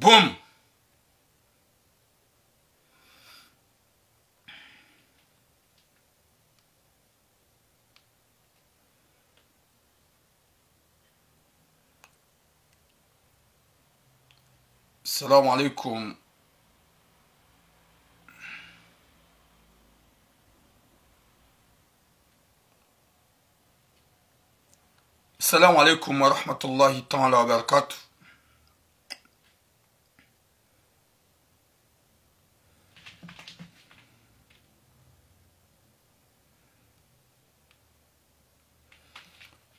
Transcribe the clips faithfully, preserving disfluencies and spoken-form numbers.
Boum. السلام عليكم. السلام عليكم ورحمة الله تعالى وبركاته.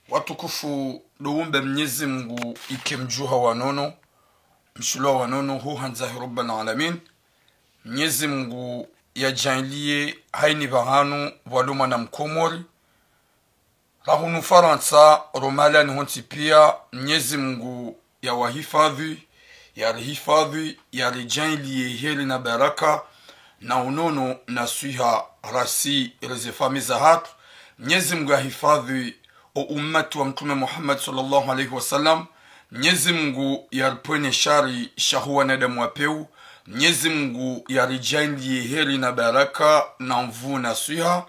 Watukufu, ndo umbe Mnyezi Mngu ike mdjuha wa nono, mshulwa wa nono, ho handza he Rabbal Alamin. Mnyezi Mngu yadjaanliye hayina pvahanu pvwalo mwana Mkomori, ra hunu Farantsa, ro mahalani hontsi piya, Mnyezi Mngu yawahifadhwi, yarihifadhwi, yaridjaanliye heri na baraka, na unono na swiha, rasi, reze famiyi zahatru. Mnyezi Mngu yahifadhwi o ummati wa Mtrume Muhammad swallallahu alayhi wa sallam. Mnyezi Mngu yaripvwene shari shahu wanadamu wa pewu. Mnyezi Mngu yaridjaanliye heri na baraka, na nvuu na swiha.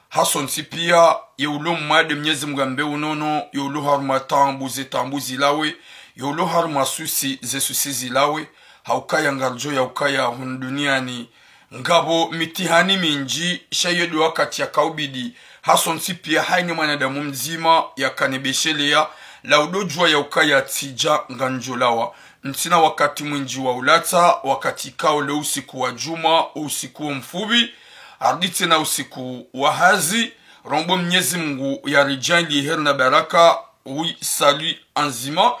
Hasontsi piya, ye ulo mwade Mnyezi Mngu ambe unono, ye ulo harumwa taabu ze taabu zilawe, ye ulo harumwa susi ze susi zilawe, ha ukaya ngaridjo ya ukaya hunu duniyani ngapvo mitihani mindji, sha ye ndo wakati yakaubidi hasontsi piya hayina mwanadamu mdzima yakane besheleya, la udodjuwa ya ukaya tsidja ngandjolawa. Ntsina wakati mwindji wa ulatsa, wakati kao le usiku wa djumwa, usiku wo mfupvi, ardi tsena usiku wa hazi, rombo Mnyezi Mngu yaridjaanliye heri na baraka. Oui, salut, anzima.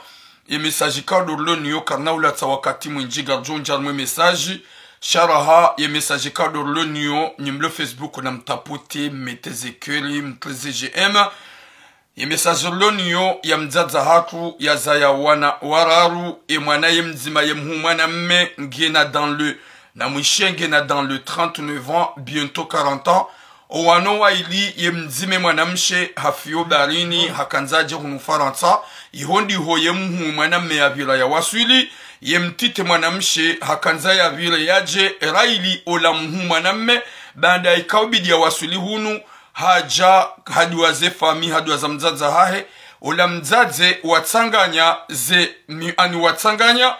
Ye message kao ndo rilo nayo karina ulatsa wakati mwindji ngaridjo undja harumwa ye message. Sha raha, ye message kao ndo rilo nayo, nyi mlo Facebook namtapote, mmeteze keri, mtreze j'aime. Ye message rilo nayo ya mdzadze hatru yazaya wana wararu, ye mwana ye mdzima ye mhuu mwanamme ngena dans le, na mwishe ngena dans le trente-neuf ans, bientôt quarante ans. O wana wayili, ye mdzima ye mwanamshe hafiya ho baharini, hakandza yadje hunu Farantsa, iho ndiho ye mhuu mwanamme yapvira yawaswili, ye mtiti mwanamshe hakandza yapvire yadje, rayili ola mhuu mwanamme, baanda yikaubidi yawaswili hunu, hadja, haduwaza ze famiyi, haduwaza mdzadze hahe, ola mdzadze watsanganya ze mi-, ani watsanganya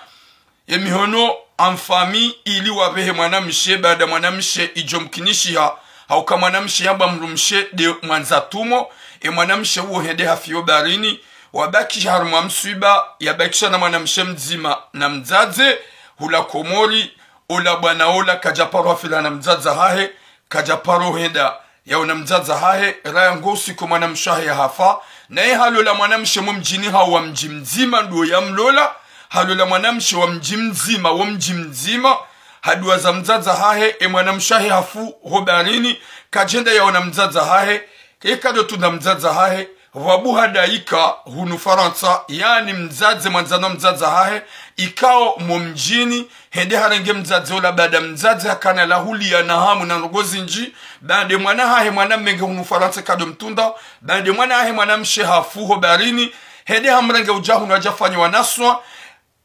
ye mihono en famille ili wapvehe mwanamshe, baanda mwanamshe idjo mkinishiha, ha uka mwanamshe yamba mdrumshe nde mwandza tumo, ye mwanamshe uwo hende hafiya ho baharini, wabakisha harumwa mswiba, yabakisha na mwanamshe mdzima na mdzadze, hula Komori, ola bwana ola kadja paro hafila na mdzadze hahe, kadja paro henda yaona mdzadze hahe, raya ngo usiku mwanamshe hahe yahafa, naye halola mwanamshe mo mdjini hawo wa mdji mdzima ndo yamlola, halola mwanamshe wa mdji mdzima, wo mdji mdzima, haduwaza mdzadze hahe, ye mwanamshe hahe hafu ho baharini, kadjenda yaona mdzadze hahe, yeka ndo tunda mdzadze hahe, pvwabuha ndayika hunu Farantsa, yaani mdzadze mwandzani wa mdzadze hahe, ikao mo mdjini, hende harenge mdzadze ola baanda mdzadze hakana lahuliya na hamu na ndrongoo zindji, baanda mwana hahe mwanamme nge hunu Farantsa kado mtunda, baanda mwana hahe mwanamshe hafu ho baharini, hende hamrenge udja hunu hadja fanye wanaswa,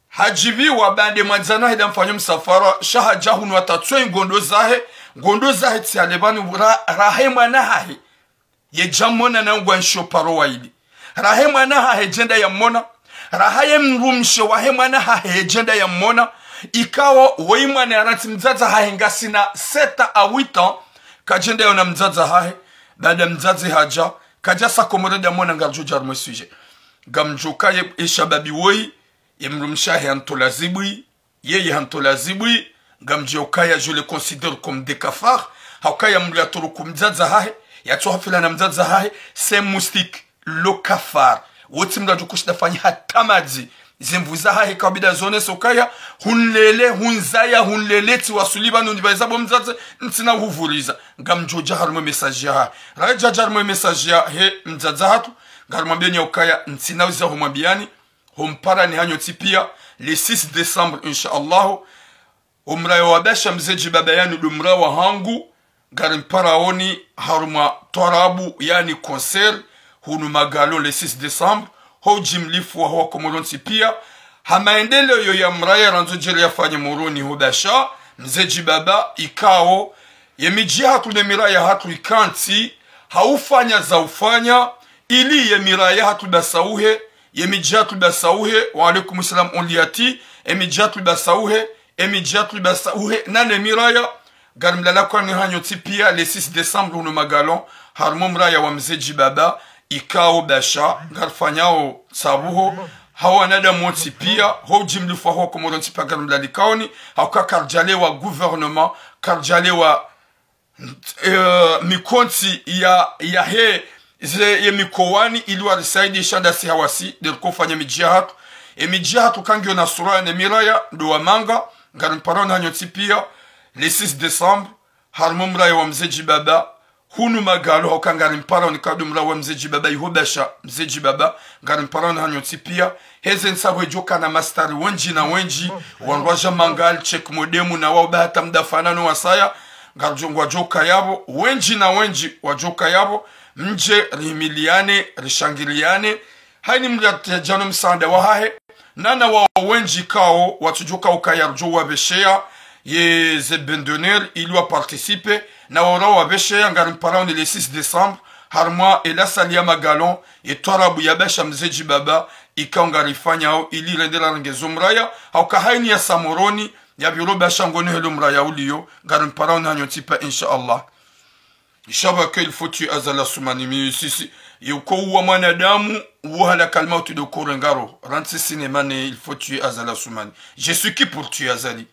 hadjipviwa baanda mwandzani hahe nda mfanyo msafara, sha hadja hunu hatatswe ngondo zahe, ngondo zahe tsi hale pvanu ra-, rahe mwana hahe. Yedja mona na ngwa nsho paro wayili. Rahe mwana hahe yedjenda yamona. Raha ye mdrumshe wahe mwana hahe yedjenda yamona. Ikao woyi mwana yarantsi mdzadze hahe ngasina sept à huit ans. Kadjenda yaona mdzadze hahe. Baanda mdzadze hadja. Kadja sa Komori nda mona ngaridjo dja harumwa ye sujet. Ngamdjo kaya ye shababi woyi. Ye mdrumshe hahe hantola zibwi. Yeye hantola zibwi, ngamdjo ukaya, je le considère comme des cafards. Ha ukaya mdru yatoroku mdzadze hahe, yatsohafila na mdzadze hahe, c'est moustique, le cafard. Wotsi mdru yadjo kushinda fanya hata madzi. Ze nvu zahahe kabida zonesa ukaya, hunlele, hunzaya, hunlele, tsi wasuli pvanu nipvayiza bo mdzadze, ntsina uhuvuriza. Ngamdjo dja harumwa ye message yahahe. Raha yadja harumwa ye message yahe mdzadze hatru, ngarimwambiyani ya ukaya, ntsina uza humwambiyani, humparani hanyu tsi piya, le six décembre, insha Allah. Omraya wa Basha Mze Djibaba yanu ndo mraya wahangu, ngarimparaoni harumwa twarabu, yaani concert, hunu Magalo le six décembre, ho ujimlifu waho wa Komori wontsi piya, ha maendeleo ya mraya randzo djeli yafanye Moroni ho Basha, Mze Djibaba, ikao, ye midji hatru ne miraya hatru ikantsi, ha ufanya za ufanya, ili ye miraya hatru ibasauhe, ye midji hatru ibasauhe, wa alaikum salam Oliati, ye midji hatru ibasauhe, ye midji hatru ibasauhe, na ne miraya, ngarimlalakwani hanyu ntsi pia, le six décembre hunu Magalon, harumwa mraya wa Mze Djibaba, ikao Basha, ngarifanyao ntsabuho, ha wanadamu wontsi pia, ho ujimlifu wa ho Komoro ntsi pia ngarimlalikaoni, hauka karidjalewa gouvernement, karidjalewa, eh, mikontsi ya, ya he, ze, ye mikowani, ili warisaidisha ndasi hawasi, nde rikofanya midji hatru. Ye midji hatru kangiyo na sura ne miraya, ndo wa manga, ngarimparoni hanyu ntsi pia, le six décembre, harumwa mraya wa Mze Djibaba, hunu Magalon, hauka ngarimparoni kado mraya wa Mze Djibaba, iho Basha, Mze Djibaba, ngarimparoni hanyu ntsi pia, heze ntsabuho idjoka na mastari wendji na wendji, wandru wa Jamangal, Cheikh Modemu, na wao ba hata mdafanano wasaya, ngaridjo ngwadjoka yapvo, wendji na wendji wadjoka yapvo, mdje, rihimiliane, rishangiliane, haini mdru yatsadjano msaanda wahahe, nana wa wendji kao, watsudjoka ukaya ridjo wapvesheya, ye ze bande d'honneur, ili wa participe, na wao ra wapvesheya, ngarimparoni le six décembre, harumwa ye la salle ya Magalon, ye twarabu ya Basha Mze Djibaba, ikao ngarifanyao, ili rende rarenge zo mraya, hauka haini yasa Moroni, yapviro Basha ngono helo mraya uliyo, ngarimparoni hanyu ntsi pia, insha Allah. Ishaba que il faut tuer Azali Assoumani, mais si, si, ye uko uwa mwanadamu, uwo halakal mauti ndo ukorenga roho. Rantsi cinéma ne, il faut tuer Azali Assoumani. Je suis qui pour tuer Azali?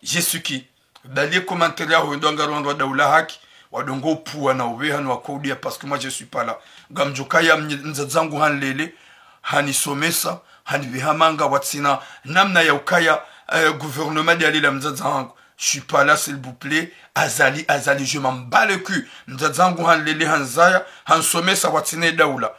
Je suis qui? Bali ye commentaire yaho ndo ngaro wandru wa daula haki, wadongo upvuwa na upveha ni wakoudiya, parce que moi je suis pas là. Ngamdjokaya mnye-, mdzadze wangu hanilele, hanisomesa, hanipveha manga, watsina namna ya ukaya, eh, gouvernement nde yalela mdzadze wangu. Je suis pas là, s'il vous plaît. Azali, Azali, je m'en bats le cul. Mdzadze wangu hanilele, hanizaya, hanisomesa, watsina daula.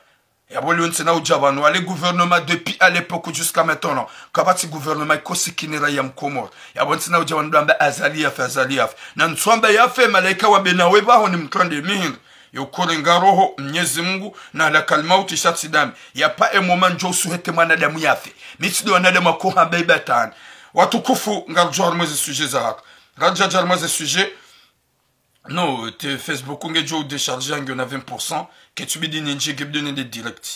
Yapvo leo ntsina udja pvanu, wale gouvernement depuis à l'époque jusqu'à maintenant. Kapvatsi gouvernement ikosikini raya mkomori. Yapvo ntsina udja pvanu ndo amba Azali yafe, Azali yafe. Na ntsu amba yafe, malaika wa bena we pvaho ni mtrande mihindri. Yo ukorenga roho, Mnyezi Mungu, na halakal mauti sha tsi dami. Y a pas un moment ndjo usuhete mwanadamu yafe. Mi tsi ndo wanadamu wako hamba ibatani. Watukufu, ngaridjo harumwa ze sujet zahatru. Radja dja harumwa ze sujet. Non, te Facebook ngedjo décharger ngiyo na vingt pour cent. Ketsubidi nindjie, ngebidi nende direct.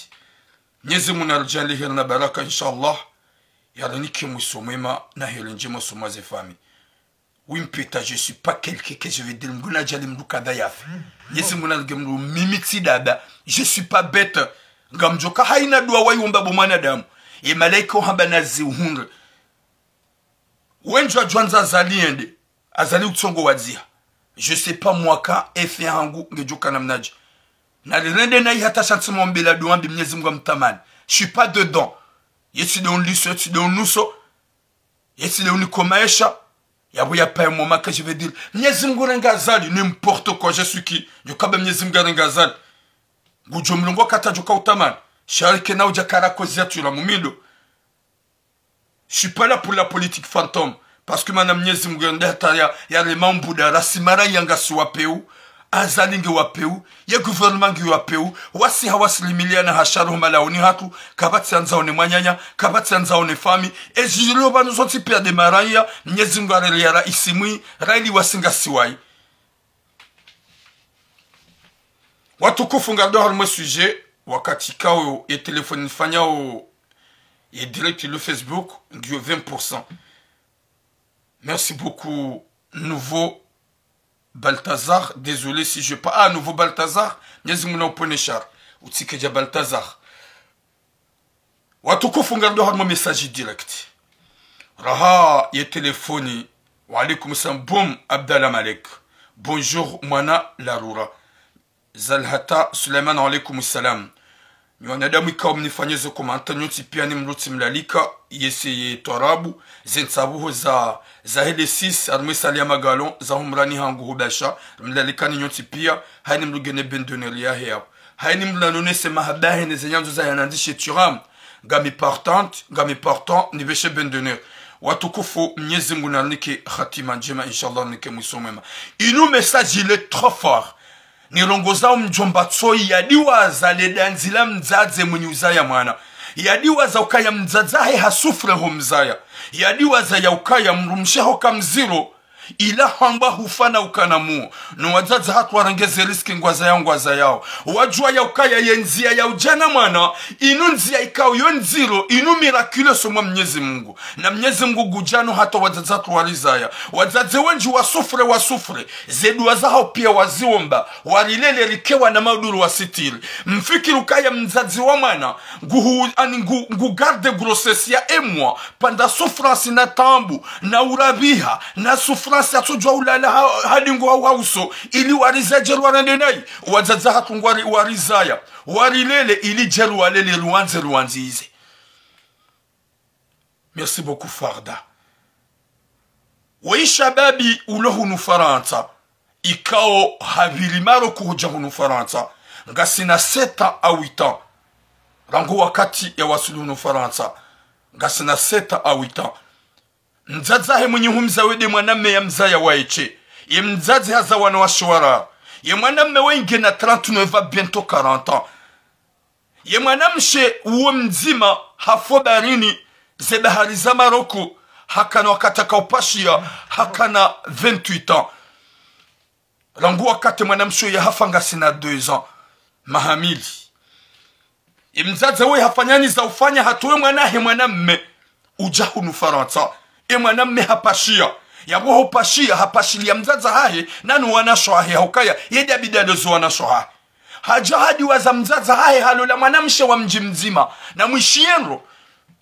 Mnyezi Mungu naridjaanlie heri na baraka, inshallah. Yarinike mwiso mwema, na heri ndjema usoni mwa ze famille. Oui, mpeta, je suis pas quelqu'un que je vais dire, mndru nadjaanlie mndru kadha yafe. Mnyezi Mungu narenge mndru, mimi tsi daba. Je suis pas bête. Ngamdjoka haina dua wayiomba bo mwanadamu. Ye malaika uhamba nazi uhundre. Wendji wadjwandza Azali yende. Azali utsongo wadziha. Je sais pas mwaka efe hangu ngedjoka namnadje. Narirende nayi hata sha ntsi mombela dua mbi Mnyezi Mungu amtamani. Je suis pas dedans. Ye tsi ndo unliso, ye tsi ndo unuso. Ye tsi ndo uniko maesha. Yapvo y a pas un moment que je vais dire, Mnyezi Mungu renge Azali, n'importe quoi, je suis qui? Ndjo kamba Mnyezi Mungu arenge Azali. Ngudjo mlongo kata djoka utamani. Sha rike na udja kara kozi ya tula mumindo. Je suis pas là pour la politique fantôme. Parce que mana Mnyezi Mungu yende hata ya, yarema umbuda, rasi maraya ngasi wapeu, Azali nge wapeu, ye gouvernement nge wapeu, wasi hawasilimiliana ha shari ho malaoni hatru, kapvatsi andza one mwananya, kapvatsi andza one fami, ezilo pvanu zontsi pia nde maraya, Mnyezi Mungu arele ya raisi mwi, raili wasi ngasi wayi. Watukufu, ngaridjo harumwa sujet, wakati kao ye téléphone nifanyao ye direct le Facebook, ngiyo vingt pour cent. Merci beaucoup, nouveau Balthazar. Désolé si je pas. Ah, nouveau Balthazar. Mnyezi Mungu na upvone shari. Utsike dja Balthazar. Watukufu, ngaridjo harumwa message direct. Raha ye téléphone. Wa alaikum salam. Boum, Abdallah Malek. Bonjour, mwana Larura. Zalhata Suleiman, wa alaikum salam. Nyi wanadamu ikao mnifanyao ze commentaire, nyontsi pia ni mlotsi mlalika, yese ye twarabu, ze ntsabuho za, za hele six, harumwa ye salle ya Magalon, za humrani hangu hubasha, mlalikani nyontsi pia, haini mlugene bande d'honneur yahe yapvo. Haini mlanonese mahaba yahe ne ze nyandzo za yanandzishe turam, ngami partant, ngami partant, nipveshe bande d'honneur. Watukufu, Mnyezi Mungu narinike hatima ndjema, inshallah, narinike mwiso mwema. Inu message il est trop fort. Nirongozao mdjomba tsoyi yadiwaza le dandzi la mdzadze mwinyi uzaya mwana. Yadiwaza ukaya mdzadze hahe hasouffre ho mzaya. Yadiwaza ya ukaya mdrumshe haho ka mdziro, ila hamba hufa na ukana muo. No wadzadze hatru warenge ze risque ngwazayao, ngwazayao. Wadjuwa ya ukaya ye ndzia ya udjana mwana, inu ndzia ikao yo ndziro, inu miraculé so mwa Mnyezi Mungu. Na Mnyezi Mungu ngudjano hata wadzadze hatru warizaya. Wadzadze wendji wasouffre, wasouffre. Ze dua zahawo pia waziomba. Warilele rike wana mauduru wasitiri. Mfikiri ukaya mdzadze wa mwana, nguhu, ani ngu, ngu garde grossesse ya un mois, pvanda souffrance na taabu, na urabiha, na souffrance yatsodjuwa ulala ha, ha dingo hau ha uso, ili warizaye rwarende nayi, wadzadze hatru ngwari, warizaya, warilele ili ye rwalele rwandze rwandzize. Merci beaucoup, Farda. Woyi shababi ulo hunu Farantsa, ikao hapviri Maroc hudja hunu Farantsa, ngasina sept ans à huit ans. Rangu wakati yawasuli hunu Farantsa, ngasina sept ans à huit ans. Mdzadze hahe mwenye humza wende mwanamme yamzaya waye she. Ye mdzadze haza wanawashe wararu. Ye mwanamme woyi ngena trente-neuf ans, bientôt quarante ans. Ye mwanamshe uwo mdzima hafo baharini ze bahari za Maroc, hakana wakati akaupashia, hakana vingt-huit ans. Rangu wakati mwanamshe yahafa ngasina deux ans, maha mili. Ye mdzadze woyi hafanya nyi za ufanya hatowe mwana hahe mwanamme udja hunu Farantsa. Ye mwanamme hapashia. Yapvo hopashia, hapashiliya mdzadze hahe, na no wanashe wahe haukaya, ye dabidi yaleze wanashe wahe. Hadja hadiwaza mdzadze hahe halola mwanamshe wa mdji mdzima. Na mwishiye ndro,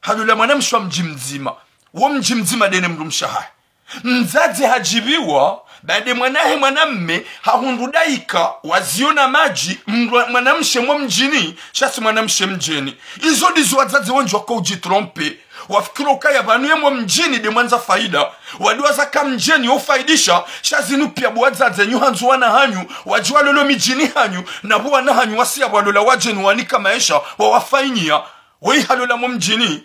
halola mwanamshe wa mdji mdzima. Wo mdji mdzima ndene mdrumshe hahe. Mdzadze hadjibiwa, baada mwana hahe mwanamme, hahundru daika, waziona madji, mdru, mwanamshe mwa mdjini, sha tsi mwanamshe mdjeni. Izo ndizo wadzadze wendji wako udjitrompe. Wafikiri ukaya pvanu ye mwa mdjini nde mwandza faida. Wadiwaza ka mdjeni yo ufaidisha, sha zinu pia bo wadzadze nyi handzo wana hanyu, wadje walole midjini hanyu, na bo wana hanyu wasiya walola wadjeni wanika maesha, wawafainyiya. Woyi halola mwa mdjini.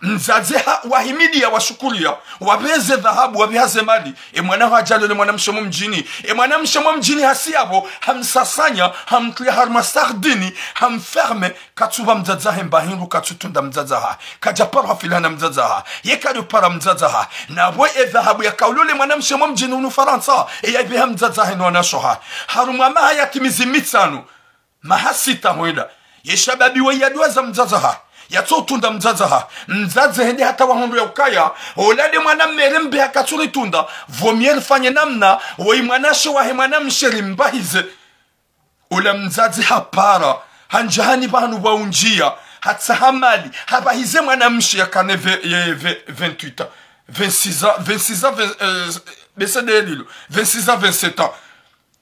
Mdzadze ha, wahimidiya, washukuliya, wapveze dhahabu, wapveha ze mali. Ye mwana hadja halole mwanamshe mwa mdjini. Ye mwanamshe mwa mdjini hasiya pvo, hamsasanya, hamtriya harumwa sardine, hamferme, katsupva mdzadze hahe mba hindru, katsutrunda mdzadze hahe. Kadjaparo hafilana mdzadze hahe. Ye kadjopara mdzadze hahe. Na pvo ye dhahabu yakaulole mwanamshe mwa mdjini hunu Farantsa, ye yapveha mdzadze hahe no wanashe wahe. Harumwa maha yatimizi mitsanu, maha sita hwenda. Ye shababi woyi yadiwaza mdzadze hahe. Yatsotrunda mdzadze hahe. Mdzadze hende hata wahundru ya ukaya, ola nde mwanamme rimbeha katsuritrunda, vaut mieux rifanye namna, woyi mwanashe wahe mwanamshe rimbahize. Ola mdzadze hapara, handza hani pvanu pvwa undjiya, hatsaha mali, hapvahize mwanamshe yakana ve, ye ve, vingt-huit ans, vingt-six ans, vingt-six ans, vingt, euh, bese nde lilo, vingt-six ans, vingt-sept ans.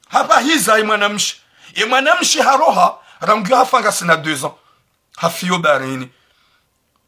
Hapvahiza ye mwanamshe. Ye mwanamshe haroha, rangu yahafa ngasina deux ans. Hafiyo baharini.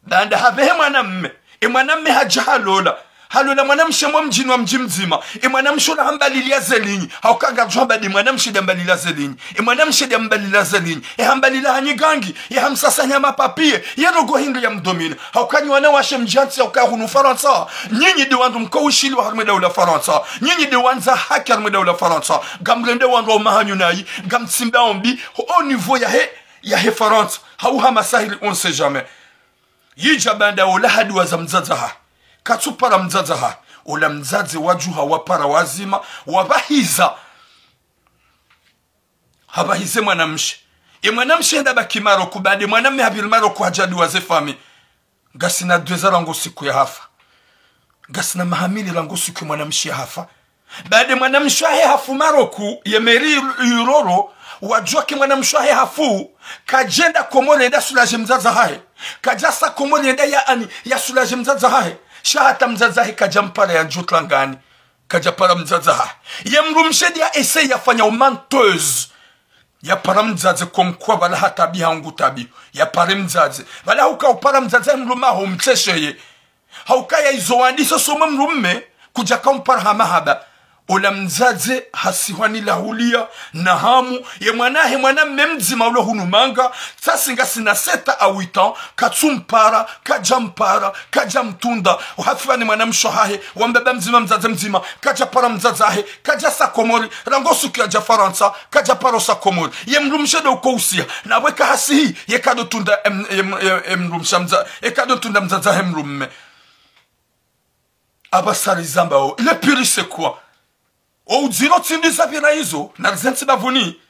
Baanda hapvehe mwanamme. Ye mwanamme hadja halola. Halola mwanamshe mwa mdjini wa mdji mdzima. Ye mwanamshe ola hambaliliya ze linyi. Hauka ngardjo hamba nde mwanamshe nde hambalila ze linyi. Ye mwanamshe nde hambalila ze linyi. Ye hambalila ha nyigangi. Ye hamsasanya mapapiye. Ye ndrongo hindri yamdomine. Hauka nyi wanawashe mdjantsi hauka hunu Farantsa. Nyinyi nde wandru mko wishiliwa harumwa daula Farantsa. Nyinyi nde wandza haki harumwa daula Farantsa. Ngamrende wandru wa umahanyu nayi. Ngamtsimba ombi. Au niveau yahe, yahe Farantsa. Hauha masahiri, on sait jamais. Yidja baanda ola hadiwaza mdzadze hahe. Katsupara mdzadze hahe. Ola mdzadze wadjuha wapara wazima. Wapvahiza. Hapvahize mwanamshe. Ye mwanamshe hende habaki Maroc, baanda mwanamme hapviri Maroc hadja hadiwaza ye fami. Ngasina deux ans rangu siku yahafa. Ngasina maha mili rangu siku ye mwanamshe yahafa. Baanda mwanamshe wahe hafu Maroc, ye mairie yiroro, wadjuwa ke mwanamshe wahe hafu, kadjenda Komori yende ya soulager mdzadze hahe. Kadjasa Komori yende ya ani, ya soulager mdzadze hahe. Sha hata mdzadze hahe kadjampara yandjutla ngani. Kadjapara mdzadze hahe. Ye mdrumshe nde ya essayer yafanya umenteuse. Yapara mdzadze comme quoi pvala hatabiha ngu tabiho. Yapare mdzadze. Pvala hauka upara mdzadze mdrumme haho umtsesheye. Hauka ya izo wandisa usome mdrumme kudjaka umpara ha mahaba. Ola mdzadze hasihwa ni lahulia na hamu, ye mwana hahe mwana mme mdzima ulo hunu manga, tsasi ngasina sept à huit ans, katsumpara, kadjampara, kadjamtunda, hafiwa ni mwana mshe hahe, wa mbaba mdzima, mdzadze mdzima, kadjapara mdzadze hahe, kadjasa Komori, rangu suku yadja Farantsa, kadjapara usa Komori. Ye mdrumshe ndo uko usiha, na weka hasihi, ye kado tunda em-, em-, em-, emdrumshe mdza-, ye kado tunda mdzadze hahe mdrumme. Apvasa rizambao, le pire c'est quoi? O udziro tsi ndisa pvira izo, na rizentsi bavuni.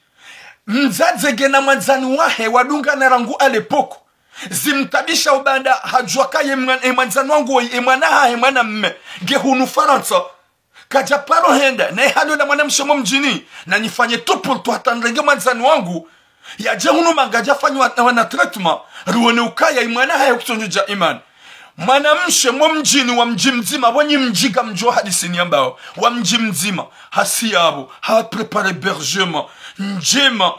Mdzadze ngena mwandzani wahe wadungana rangu à l'époque. Zimtabisha ubanda hadjua ka ye mwan-, ye mwandzani wangu, ye mwana hahe mwana mme. Nge hunu Farantsa. Kadjaparo henda, naye halola mwana mshe mo mdjini. Na nifanye tout pour tout hata nrenge mwandzani wangu. Yadje hunu manga yadje afanye wa, wana traitement. Rione ukaya ye mwana hahe kutsondjo dja imani. Mwana mshe mo mdjini wa mdji mdzima, wonyi mdji ngamdjo hadisi ni ambao. Wa mdji mdzima, hasi yapvo, ha préparer hébergement ndjema.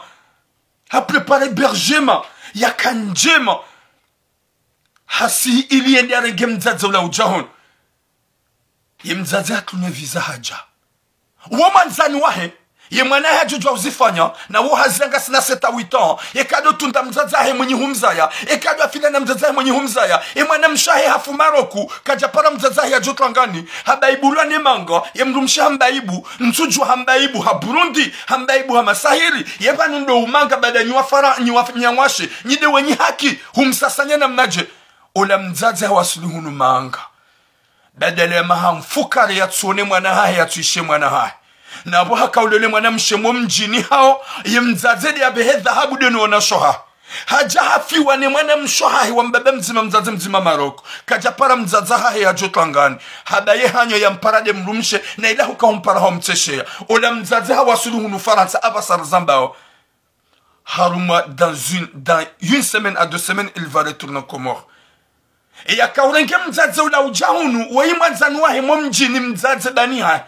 Ha préparer hébergement yaka ndjema. Hasi ili yende yarenge mdzadze ula udja hunu. Ye mdzadze hatrunye visa hadja. Wo mwandzani wahe, ye mwana hahe hadjudjua uzifanya, na wo hazia ngasina sept à huit ans, ye kado tunda mdzadze hahe mwenyi humzaya, ye kado afila na mdzadze hahe mwenyi humzaya, ye mwana mshe hahe hafu Maroku, kadjapara mdzadze hahe yadjo twangani, habaibulwa ne manga, ye mdrumshe hambaibu, ntsudjua hambaibu, ha Burundi, hambaibu ha masahiri, ye pvanu ndo umanga bada nyi wa Fara-, nyi wa nyawashe, nyi nde wenyi haki, humsasanya namnadje. Ola mdzadze hawasili hunu manga. Badala ya maha mfukare yatsuone mwana hahe, yatsuishe mwana hahe. Na pvo hakaulole mwana mshe mo mdjini hao, ye mdzadze nde yapvehe dhahabu nde no wanashe hahe. Hadja hafiwa ne mwana mshe hahe wa mbaba mdzima mdzadze mdzima Maroku. Kadjapara mdzadze hahe yadjo twangani. Habaye hanyo yampara nde mdrumshe, na ila huka humpara hau mtsesheya. Ola mdzadze hawasili hunu Farantsa apvasa rizambao. Harumwa, dans une, dans une semaine à deux semaines, il va retourner en Comores. Ye yakaurenge mdzadze ula udja hunu, woyi mwandzani wahe mo mdjini mdzadze bani hahe.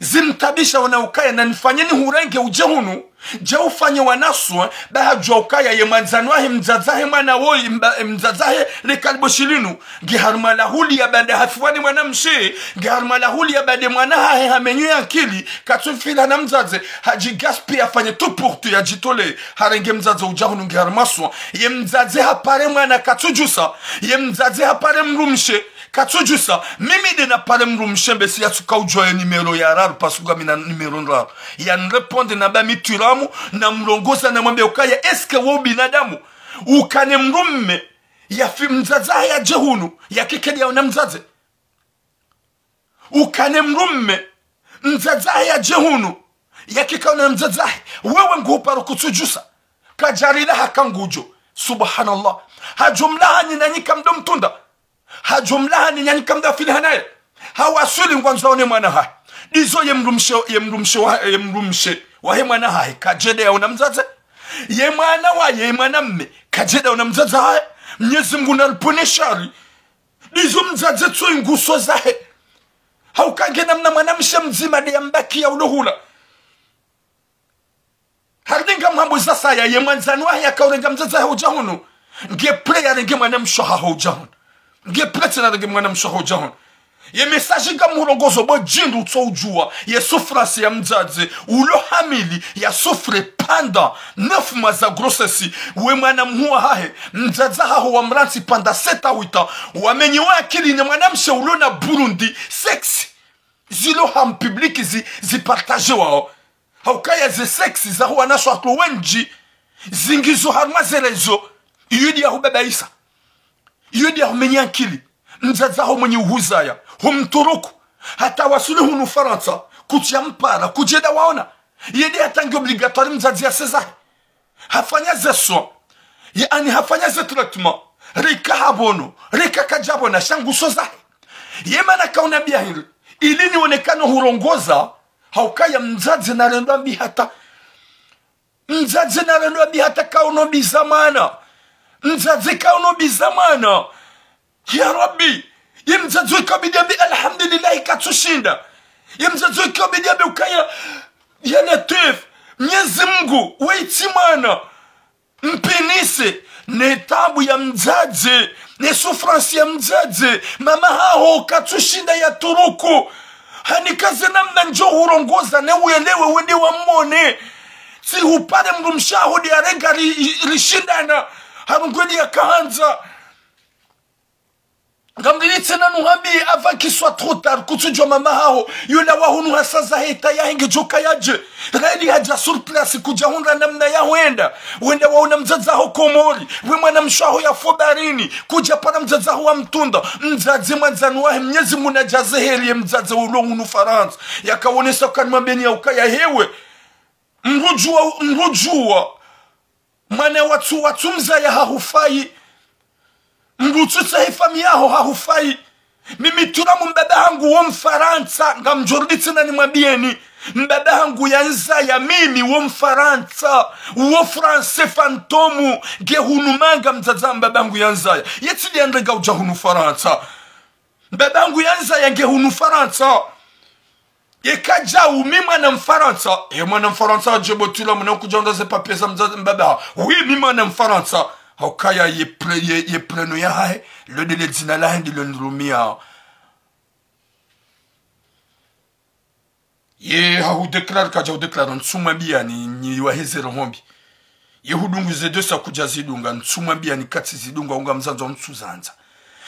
Zimtabisha wana ukaya na nifanye nihurenge udje hunu, dje ufanye wanaswe, ba hadjua ukaya ye mwandzani wahe mdzadze hahe mwana woyi, mba-, mdzadze hahe le kalibo shilinu. Nge harumwa lahulia banda hafiwa ni mwana mshe, nge harumwa lahulia banda mwana hahe hamenywa ye ankili, katsufila na mdzadze, hadji gaspiller afanye tout pour tout yadjitolee, harenge mdzadze udja hunu nge harumwa soin. Ye mdzadze hapare mwana katsudjusa, ye mdzadze hapare mdrumshe katsudjusa. Mimi nde napare mdrumshe mbesi yatsuka udjua ye numéro ya raru, parce que ngamina numéro ndraru. Yanirépondre namba mi twiramu, namrongoza namwambia ukaya, est-ce que wo binadamu, ukane mdrumme, yafi mdzadze hahe yadje hunu, yakikedi yaona mdzadze. Ukane mdrumme, mdzadze hahe yadje hunu, yakikaona mdzadze hahe, wewe nguhuparo kutsudjusa. Kadjarilaha ka ngudjo. Subhanallah. Hadjumlaha ni nanyi kamdo mtunda. Hadjumlaha ni nanyi kamdo afiliha naye. Hawaswili ngwandzo yaone mwana hahe. Ndizo ye mdrumshe, ye mdrumshe wa, ye mdrumshe wahe mwana hahe kadjende yaona mdzadze. Ye mwana wa, ye mwana mme kadjende yaona mdzadze hahe. Mnyezi Mngu naripvone shari. Ndizo mdzadze tsoyi nguso zahe. Hauka nge namna mwana mshe mdzima nde yambakiya ulo hula. Harudi ngamhambo za saya ye mwandzani wahe yakaurenga mdzadze hahe udja hunu. Nge prêt yarenge mwana mshe hahe udja hunu. Nge prêt tsena yarenge mwana mshe hahe udja hunu. Ye message ngamhurongozo bo djindru utso udjua. Ye souffrance ya mdzadze. Ulo hamili ya souffre pendant neuf mois za grossesse. We mwana mhuu wahahe. Mdzadze haho wamrantsi pendant sept à huit ans. Wamenye wa akili ne mwana mshe ulo na Burundi. Sexe. Zilo ha mpublic zi, zi partager wao. Haukaya ze sexe za huwana swatlo wendji, zingizo harumwa ze réseaux, iyo ndi ya hubabaisa. Iyo ndi ya humenya ankili. Mdzadze haho mwenye uhuzaya, humturuku. Hata wasuli hunu Farantsa, kutsi yampara, kudjenda waona. Iyo ndi hata nge obligatoire mdzadze yase zahe. Hafanya ze soins. Yaani hafanya ze traitements. Rika hapvono. Rika kadjapvona. Sha nguso zahe. Ye mana kaunambia hindri. Ili nionekane hurongoza. Haukaya mdzadze narendwa mbi hata. Mdzadze narendwa mbi hata kauno biza mwana. Mdzadze kauno biza mwana. Ya Rabbi, ye mdzadze ikabidi yambe alhamdulillahi katsushinda. Ye mdzadze ikabidi yambe ukaya, ya Latwif, Mnyezi Mngu, weitsi mwana. Mpvinise, ne tabu ya mdzadze, ne souffrance ya mdzadze, mama haho katsushinda yaturuku. Hanikaze namna ndjo hurongoza ne uelewe wende wamone. Tsi hupare mdrumshe waho nde yarenge ri-, rishindana. Harumwa nde yakahandza. Ngamlili tsena nuhambi avant qu'il soit trop tard, kutsudjuwa mama haho, yula wahunu hasa za heta yahe ngedjo kaya dje. Reli hadja sur place kudja hundra namna ya hwenda. Wenda waona mdzadze haho Komori, we mwanamshe waho yafo baharini, kudja para mdzadze haho wa mtunda. Mdzadze mwandzani wahe Mnyezi Mungu nadjaze heri ye mdzadze ulo hunu Farantsa. Yakaonesa ukaya nimwambeni ya ukaya hewe. Mdru udjuwa, mdru udjuwa. Mwana watsu, watsu mzaya hahufayi. Mdru utsutsaha ye famiyi yaho hahufayi. Mimi Turamu mbaba hangu wo Mfarantsa, ngamdjo rudi tsena nimwambiyeni. Mbaba hangu yanizaya mimi wo Mfarantsa, wo Français fantôme, nge hunu Manga mdzadze wa mbaba hangu yanizaya. Ye tsi nde yanirenga udja hunu Farantsa. Mbaba hangu yanizaya nge hunu Farantsa. Yeka djau mi mwana Mfarantsa. Ye mwana Mfarantsa adje bo Turamu na kudja hundra ze papier za mdzadze mbaba. Oui, mi mwana Mfarantsa. Haukaya ye pre-, ye, ye prénom yahahe, lo nde le dzina lahe ndilo nirumiao. Ye hahu déclare kadja hu déclare ntsumwambiyani nyi waheze roho mbi. Ye hudungu ze dossier kudja zidunga ntsumwambiyani katsi zidunga unga mzandzo ntsuzandza.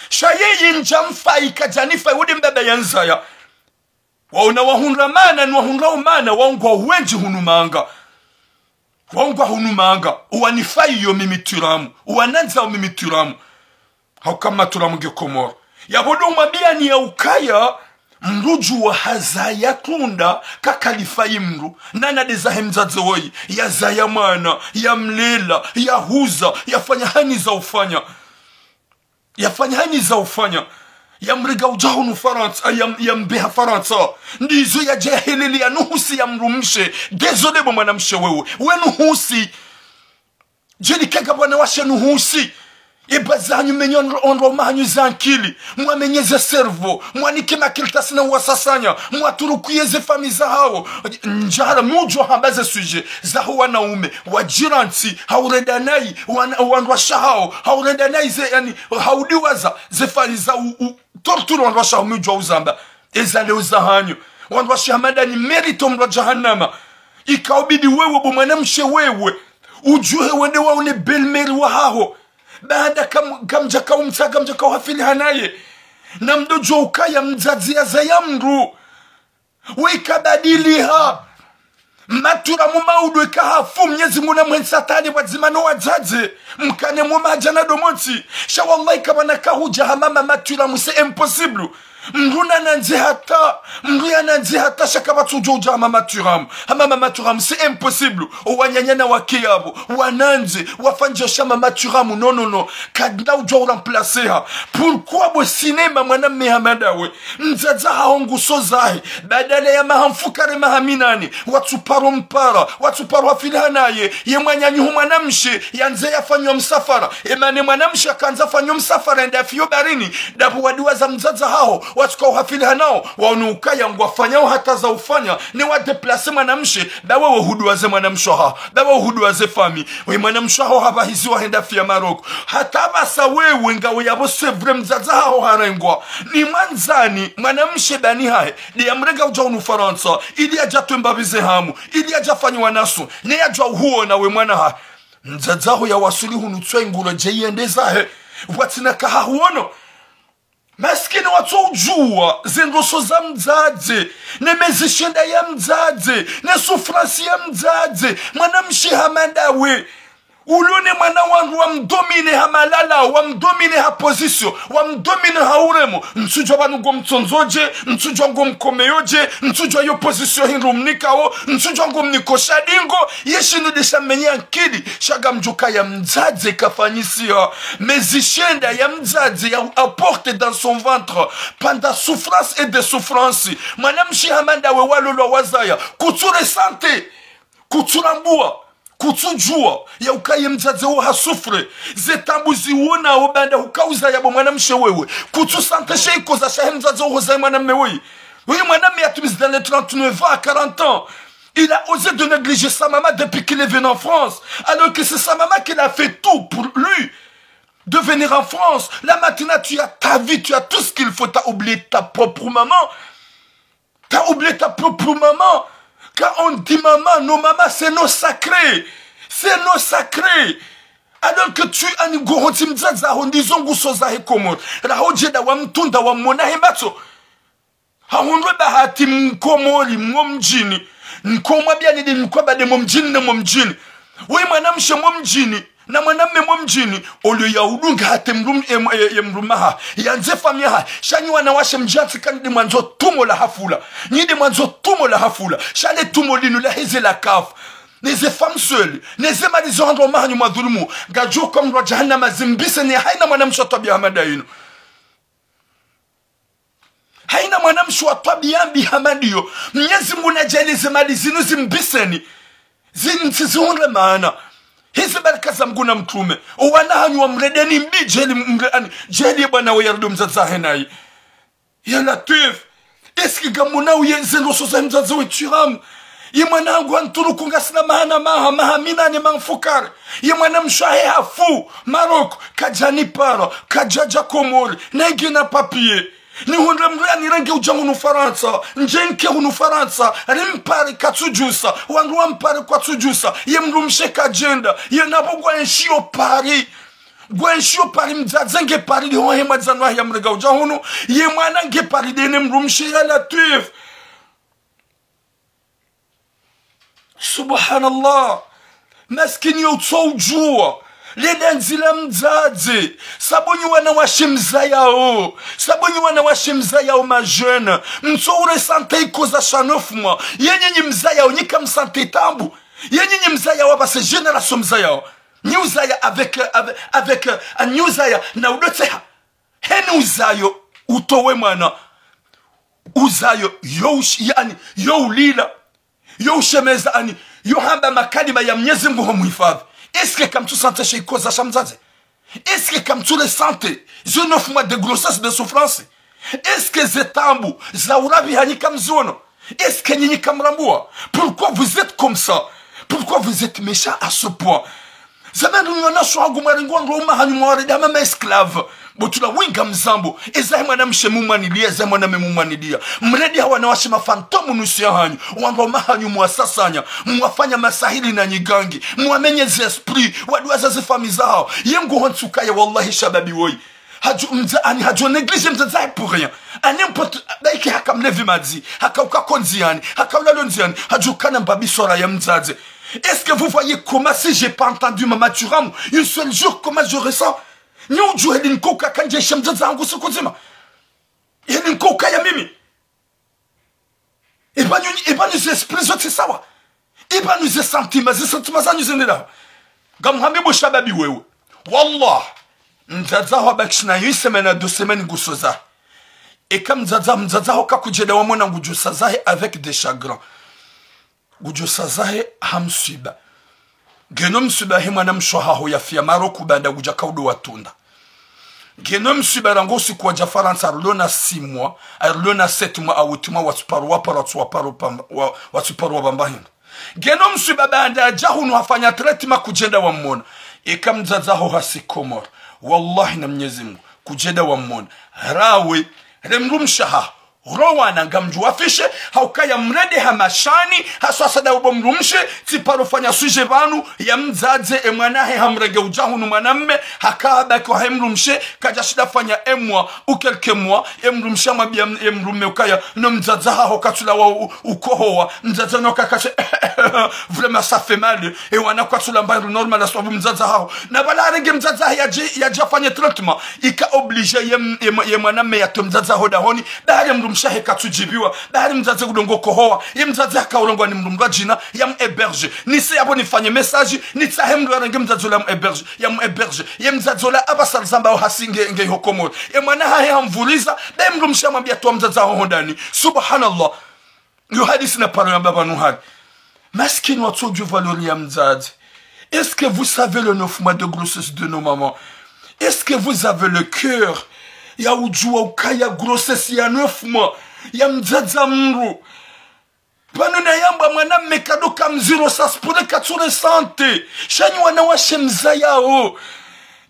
Sha yeye ndja mfayi kadja nifayi wo nde mbaba yanizaya. Waona wahundra mana, ni wahundra umana, waungwa wendji hunu Manga. Waungwa hunu Manga, uwanifayi yo mimi Turamu, uwanandza wo mimi Turamu. Hauka mma Turamu nge Komori. Yapvo ndo umwambiyani ya ukaya, mdru udjuwa hazaya tunda, kakalifayi mdru, nana nde zahe mdzadze woyi, yazaya mwana, yamlela, yahuza, yafanya hani za ufanya. Yafanya hani za ufanya. Yamrenga udja hunu Farantsa, yam-, yambeha Farantsa. Ndizo yadja yahelele yanuhusi ya mdrumshe. Désolé bo mwanamshe wewe. We nuhusi. Djeli keka bwana washe nuhusi. Ye baza hanyu menye ondro, ondro mahanyu za nkili. Mwamenye ze cerveau. Mwanike makartasi na uwasasanya. Mwaturukuye ze famiyi zahawo. Ndjara mudjo hamba ze sujet zaho wanaume. Wadjirantsi, haurenda nayi, wan-, wandrwashe hawo, haurenda nayi ze, yani, haudiwaza, ze famiyi za u, u, torture wandrwashe hawo mudjo uzamba. Eza leo zahanyu. Wandrwashe hama nda ni mérite omlwa jahannama. Ikaubidi wewe bo mwanamshe wewe. Udjuhe wende waone belle-mère wahaho. Baada kam-, kamdjaka umtsaha, kamdjaka uhafiliha naye. Na mdodjo ukaya mdzadze yazaya mdru. We ikabadiliha. Mma Turamu maudu ika hafu Mnyezi Mungu namhentsi hatwari pvwadzima no wadzadze. Mkane mwoma hadja na domontsi. Sha wallahi kapvana kahudja hama mma Turamu, c'est impossible. Mdru nanandze hata, mdru yanandze hata sha kapvatsu udjo udja hama mma Turamu. Hama mma Turamu, c'est impossible. Owananya na wake yapvo, wanandze, wafanye sha mma Turamu, non, non, non. Kadna udjo uremplaceha. Pourquoi bo cinéma mwanamme hama ndawe? Mdzadze haho nguso zahe. Badala ya maha mfukare maha minane. Watsuparo mpara. Watsuparo hafiliha naye. Ye mwananyahu mwanamshe. Yandze yafanywa msafara. Emane mwanamshe yakandza fanywa msafara yende yafiyo baharini. Ndapvo wadiwaza mdzadze haho. Watsuka uhafiliha nawo. Waone ukaya ngwafanyao hata za ufanya. Ne wadéplacer mwanamshe. Ba wewe huduwaze mwanamshe haho. Ba wewe huduwaze famiyi. We mwanamshe haho hapvahiziwa hende yafiya Maroko. Hata pvasa wewe ngawe yapvo c'est vrai mdzadze haho harengwa. Ni mwandzani, mwanamshe bani hahe. Nde yamrenga udja hunu Farantsa. Ili yadja twemba pvize hamu. Ili yadja fanyiwa naso. Ne yadjwa uhuona we mwana hahe. Mdzadze haho yawasuli hunu tswa ingulo dje yende zahe. Pvwatsina kaha huono. Masikini watso udjuwa, ze ndroso za mdzadze, ne mezi shenda ya mdzadze, ne souffrance ya mdzadze, mwanamshe hama ndawe. Ulo ne mwana wandru wamdomine ha malala, wamdomine ha position, wamdomine ha uremo. Ntsudjuwa pvanu ngomtsondzo dje, ntsudjuwa ngomkomeyo dje, ntsudjuwa yo position hindru mnikao, ntsudjuwa ngomniko sha dingo, ye shinu nde sha menya nkili, sha ngamdjuwa ukaya mdzadze kafanyisiha. Mezi shenda ya mdzadze ya apporter dans son ventre, pendant souffrance et des souffrances. Mwanamshe hama ndawe walolwa wazaya, kutsu ressentir, kutsu rambua, kutsu djuwa, ya ukaya ye mdzadze wo ha souffrir, ze taabu ziwonao baanda huka uzaya bo mwanamshe wewe, kutsu sentir she ikoza shahe mdzadze wo hozaya mwanamme wewe. Oui, mwanamme yatimizi dans les trente-neuf ans, à quarante ans. Il a osé de négliger sa maman depuis qu'il est venu en France. Alors que c'est sa maman qui a fait tout pour lui de venir en France. Là maintenant, tu as ta vie, tu as tout ce qu'il faut, t'as oublié ta propre maman. T'as oublié ta propre maman. Quand on dit maman, nos mamans, c'est nos sacrés. C'est nos sacrés. Alors que tu, ani, nguhundzi mdzadze haho, ndizo nguso zahe Komori. Raha udjenda wamtunda, wamwona he matso. Hahundre bahati Mkomori, mwo mdjini. Nkomwa biani de nkwabade mwo mdjini ne mwo mdjini. Woyi mwanamshe mwo mdjini, na mwanamme mwo mdjini, olio ya udunga hata mdrum-, em-, e-, e mdrumme hahe, yandze famiyi yahe, sha nyi wanawashe mdjatsi kani de mwandzo tumo la hafula. Nyi de mwandzo tumo la hafula. Sha le tumo linu laheze la kafu. Neze femme seule. Neze mali zo handa mahanyu mwadhulumu. Ngadjo ka mdru wa jahannama zimbise ni haina mwanamshe wa twabiya hama da inu. Haina mwanamshe wa twabiya mbi hama ndiyo. Mnyezi Mungu nadjaaliye ze mali zinu zimbiseni. Zinu ntsi zihundre maana. Hizi baraka za Mngu na mtrume. Owana hanyu wamredeni mbi djeli mre-, ani, djeli bwana we yardo mdzadze hahe nayi. Ya Latwif. Est-ce que ngamwona uye ze nguso za mdzadze we tiramu? Ye mwana hangu hanturuku ngasina maha na maha, maha minane mamfukare. Ye mwanamshe wahe hafu, Maroc, kadjanipara, kadjadja Komori, nenge na papier. Nihundre mdru anirenge udja hunu Farantsa, ndje nke hunu Farantsa, rimpare katsudjusa, wandru wampare kwatsudjusa, ye mdrumshe kadjenda, ye napvo ngwaenshiyo Paris. Ngwaenshiyo Paris, mdzadze nge Paris, liho he madzano ahe yamrenga udja hunu, ye mwana nge Paris de ne mdrumshe, ya Latwif. Subhanallah. Maskini yo utso udjuwa. Le dandzi la mdzadze. Sabu nyi wanawashe mzayao. Sabu nyi wanawashe mzayao ma jeunes. Mtso uressentir ikoza sha neuf mois. Ye nyinyi mzayao, nyi kamsentir tabu. Ye nyinyi mzayao, parce que génération mzayao. Nyi uzaya avec, avec, avec, nyi uzaya na udotseha. Heni uzayo, utowe mwana. Uzayo, yo ush-, yani, yo ulila. Yo ushemeza, ani, yo hamba makalima ya Mnyezi Mngu ho muhifadhi. Est-ce que kamtsu sentir she ikoza sha mdzadze? Est-ce que kamtsu ressentir ze neuf mois de grossesse de souffrance? Est-ce que ze tabu za urabi hanyi kamziono? Est-ce que nyinyi kamrambua? Pourquoi vous êtes comme ça? Pourquoi vous êtes méchants à ce point? Zamani nyi wanashe wangu mwarenga wandru waume hanyu mwawaredi hama ma esclaves. Bo tula winga mzambo. Eza he mwanamshe mumwanilia, eza he mwanamme mumwanilia. Mredi ha wanawashe ma fantômes nusu ya hanyu. Wandru waume hanyu mwasasanya. Mwafanya masahiri na nyigangi. Mwamenye ze esprit. Waduwaza ze famiyi zahao. Ye nguho ntsuka ya wallahi shababi woyi. Hadjo mdza-, ani hadjo négliger mdzadze wahe pour rien. À n'importe, baike haka mlevi madzi, haka uka ko ndziani, haka ulala ndziani, hadjo kana mbabiswara ya mdzadze. Est-ce que vous voyez comment si j'ai pas entendu maman tiramu, un seul jour, comment je ressens? Nyi udjuwa heli nkoka kandje sha mdzadze hangu siku ndzima. Heli nkoka ya mimi. Eba nyu, eba nyu ze esprit zo tsi sawa. Eba nyu ze sentiment, ze sentiment zanyu zendela. Ngamhambe bo shababi wewe. Wallah. Mdzadze haho abakisha na une semaine à deux semaines nguso zahe. Eka mdzadze, mdzadze haho kakudjenda wamwona ngudjo saza he avec des chagrins. Ngudjo saza he ha mswiba. Ngeno mswiba he mwanamshe wahaho yafiya Maroc banda ngudja kaudo watunda. Ngeno mswiba rangu usiku wadja Farantsa, arilo na six mois, arilo na sept mois, au huit mois, watsuparo waparo, watsuwaparo pamba, wa-, watsuparo wabamba hindru. Ngeno mswiba banda yadja hunu hafanya traitement kudjenda wamwona. Eka mdzadze haho hasi Komori. Wallahi na Mnyezi Mngu. Kudjenda wamwona. Rawe, re mdrumshe haho. Rowana ngamdjuwa fishe, ha ukaya mredi ha mashani, haswa sada ubo mdrumshe, tsiparo fanya sujet pvanu, ya mdzadze, e mwana hahe hamrenge udja hunu mwanamme, haka habaki wahe mdrumshe, kadja shinda fanya un mois, ou quelques mois, e mdrumshe hamwambia m-, e mdrume ukaya, no mdzadze haho katsula wa u-, ukohowa, mdzadze no kakashe, vraiment ça fait mal, e wana kwatsula mba normal, aswabu mdzadze haho. Na bala arenge mdzadze hahe yadje, yadje afanye traitement, ika obligé ye m-, ye m-, ye mwanamme yatowe mdzadze haho dahoni, bahari mdrumshe hahe katsudjibiwa, bahari mdzadze kudongo kohowa, ye mdzadze haka urengwa ni mdru mdru wa djina, yam héberge. Nise yapvo nifanye message, nitsahe mdru yarenge mdzadze ola yam héberge, yam héberge. Ye mdzadze ola apvasa rizambao hasi nge, nge iho Komori. Ye mwana hahe hamvuliza, be mdrumshe hamwambia towa mdzadze haho hondani. Subhanallah. Yo hadisi naparo yamba pvanu hari. Maskini watsodjuwa valeur ya mdzadze. Est-ce que vous savez le neuf mois de grossesse de nos mamans? Est-ce que vous avez le cœur ya udjuwa ukaya grossesse ya neuf mois ya mdzadze mdru? Pvanu nayamba mwanamme kado kamziro, ça se pourrait katsu ressentir. Sha nyi wanawashe mzayao.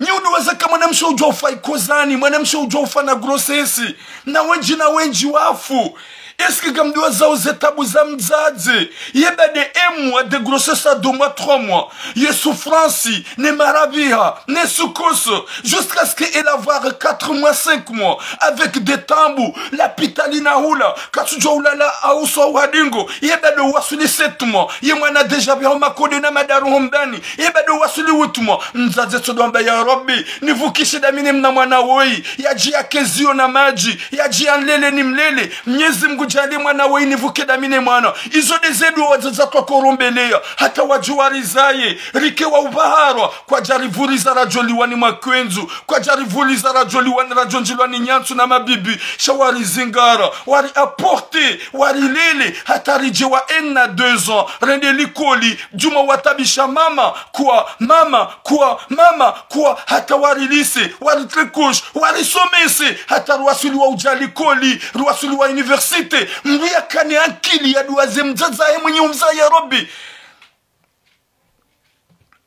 Nyi uduwaza ka mwanamshe udjuwa ufa ikozani, mwanamshe udjuwa ufa na grossesse. Na wendji, na wendji wafu. Est-ce que ngamdjuwa zao ze tabu za mdzadze? Ye baada un mois de grossesse à deux mois, trois mois, ye souffrance, ne marabiha, ne soukoso, jusqu'à ce qu'elle avoir quatre mois, cinq mois, avec des tabu, lapitali na hula, katsudjuwa ulala hauso hau hadingo, ye baada wasuli sept mois, ye mwana déjà biha makode na madaru hombani, ye baada wasuli huit mois, mdzadze tsodo hamba: Ya Rabbi, nivukishe dami ne mna mwana woyi, yadje yake ziyo na madji, yadje yanlele nimlele. Mnyezi Mngu djaanlie mwana woyi nivuke dami ne mwana. Izo nde ze dua wadzadze twakombeleya, hata wadje warizaye, rike wa ubaharwa, kwadjarivuriza radjo liwa ni makwenzu, kwadjarivuriza radjo liwa ni radjo ndjilwa ni nyantsu na mabibi, sha warizingara, wari apporter, warilele, hata ridje wa un à deux ans, rende likoli, djuma watabisha mama, kwa mama, kwa mama, kwa hata wari lycée, wari tricouche, warisomese, hata ruwasuli wa udja likoli, ruwasuli wa université. Mdru yakane akili ya dua ze mdzadze hahe mwenye umzaya, ya Rabbi.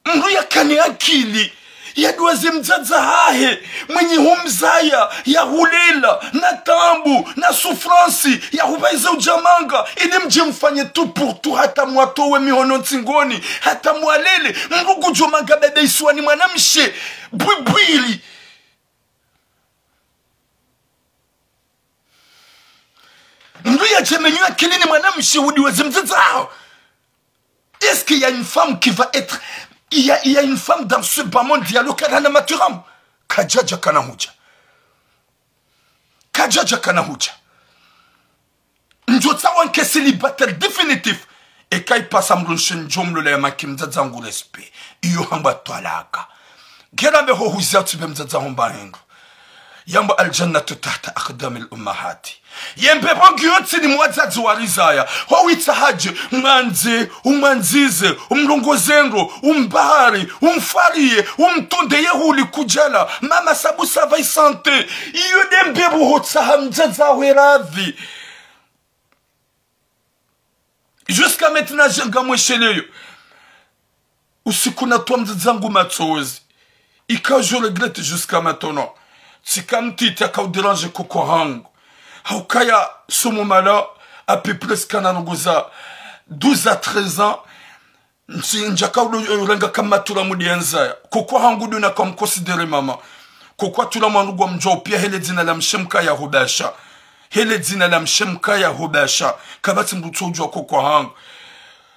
Mdru yakane akili ya dua ze mdzadze hahe mwenye humzaya, ya hulela, na tabu, na souffrance, ya hubaiza udjamanga, ili mdje mfanye tout pour tout, hata mwatowe mihono ntsingoni, hata mwalele. Mdru ngudjo manga bebe isiwa ni mwanamshe bwibwili. Mdru yadje menye akili ni mwanamshe udua ze mdzadze haho. Est-ce qu'il y a une femme qui va être, il y a, il y a une femme dans ce bas monde ya lokala na maturam? Kadjadja kana hudja. Kadjadja kana hudja. Ndjo tsawa nke célibataire définitif. Eka ipasa mdru nshe ndjo mlola ya maki mdzadze hangu respect. Iyo hamba twalaka. Ngera mbe ho huzia tsi be mdzadze haho mba hindru. Yamba: الجنة تحت أقدام الأمهات. Ye mbepvo ngiyo ntsini mwa wadzadze warizaya. Ho witsa hadje, mwandze, umwandzize, umrongoze ndro, umbahari, umfariye, umtunde ye huli kudjala. Mama, sabu ça va y santé. Iyo nde mbepvo ho tsaha mdzadze haho ye radhi. Jusqu'à maintenant, je ngamwesheleyo. Usiku natowa mdzadze hangu matsozi. Ika je regrette jusqu'à maintenant. Tsika mtiti aka udéranger koko hangu. Haukaya somo mala, à peu près tsika na ndrongoo za douze à treize ans. Ntsi ndjaka udo, eh, urenga kama tura mudi yanzaya. Koko hangu duna kam considérer mama. Koko atura mwangu wa mdjau pia hele dzina la mshe mkaya hubasha. Hele dzina la mshe mkaya hubasha. Kapvatsi mdru tso udjuwa koko hangu.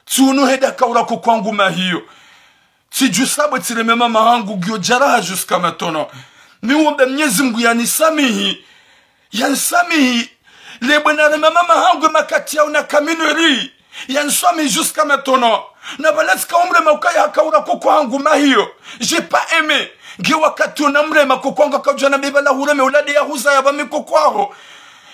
Tsi unu heda kaula koko hangu mahiyo. Tsidju sabwe tsireme mama hangu ngiyo djaraha jusqu'à maintenant. Mi wombe Mnyezi Mngu yanisamihi. Yanisamihi. Lebwe nareme mama hangu makati ya una kaminori. Yanisamihi jusqu'à maintenant. Na pvala tsika umrema ukaya hakaula koko hangu mahiyo. J'ai pas aimé. Nge wakati una mrema koko hangu akaudjana beba la hureme ulade ya huzaya pvami koko haho.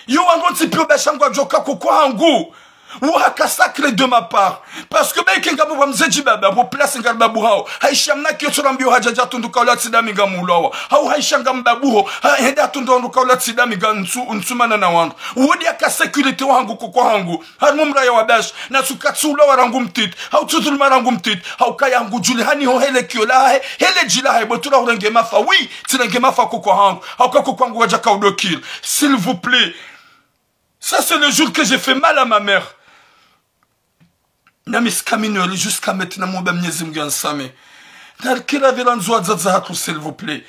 Yo wandru ntsi pio basha ngwadjoka koko hangu. Wo haka sacré de ma part. Parce que beke ngambo pvwa mze djibaba, pvo place ngari babu haho. Haisha mna kiyo tsorambiyo hadja dja tunduka ula tsi dami ngamulwawa. Hau haisha ngam babu ho, ha, hende hatundu wanduka ula tsi dami nga ntsu, ntsumana na wandru. Wo nde haka sécurité wahangu koko hangu. Harimwa mraya wa bash, na tsuka tsulwawa rangu mtiti. Hau tsudhuluma rangu mtiti. Haukaya hangu djuli hani ho hele kiyo lahahe, hele dji lahahe, bo tura hurenge mafa. Oui, tsirenge mafa koko hangu. Hauka koko hangu wadjaka udokiri. S'il vous plaît. Ça, c'est le jour que j'ai fait mal à ma mère. Nami tsika minori jusqu'à maintenant, mwombe Mnyezi Mngu yanisamihi. Narikira pvira ndzo wadzadze hatru, s'il vous plaît.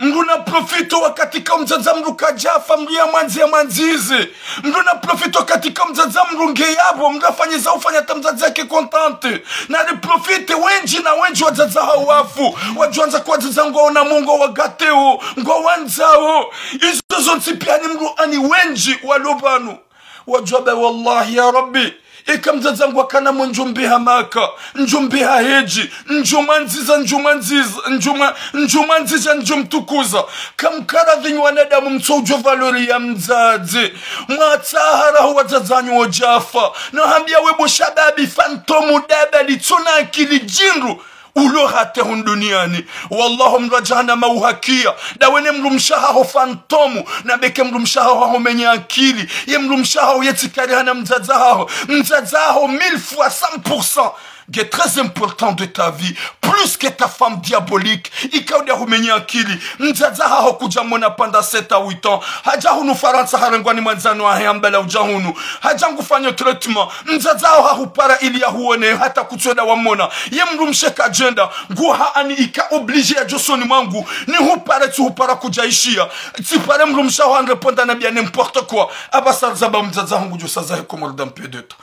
Mdru na profite wakati ka mdzadze mdru kadjafa, mdru yamwandzi yamwandzize. Mdru na profite wakati ka mdzadze mdru nge yapvo, mdru afanye za ufanya hata mdzadze yake contente. Nari profite wendji na wendji wadzadze hawo wafu. Wadjwandza kwa wadzadze ngwaona Mungu wagateo, ngwawandzao. Izo zontsi pia ni mdru ani wendji walo pvanu. Wadjwamba, wallahi ya Rabbi, eka mdzadze hangu akana mwe ndjumbiha Maka, ndjumbiha hedji, ndjumwandziza, ndjumwandziza, ndjumwa-, ndjumwandziza, ndjumtukuza. Kamkara pvinu wanadamu mtso udjuwa valeur ya mdzadze. Mwatsaha raho wadzadze hanyu wodjafa. Na hambia we bo shababi fantôme daba litsona akili djindru. Ulo hata hunu duniani. Wallahi, mdru wa jahannama uhakia. Dawe ne mdrumshe haho fantôme, na beke mdrumshe haho haho mwenye akili. Ye mdrumshe haho yetsi kariha na mdzadze haho. Mdzadze haho mille fois, cent pour cent. Qui est très important de ta vie, plus que ta femme diabolique. Ika uda humenya akili. Mdzadze haho kudja mona pendant sept à huit ans. Hadja hunu Farantsa harengwa ni mwandzani wahe hamba la udja hunu. Hadja ngufanyo traitement. Mdzadze haho hahupara ili yahuone hata kutsuda wamona. Ye mdrumshe kadjenda. Nguha ani ika obligé yadjo usoni mwangu. Nihupare tsihupara kudja ishiya. Tsipare mdrumshe haho hanreponda na bia n'importe quoi. Aba sarzaba mdzadze haho ngudjo saza he Komori dans peu de temps.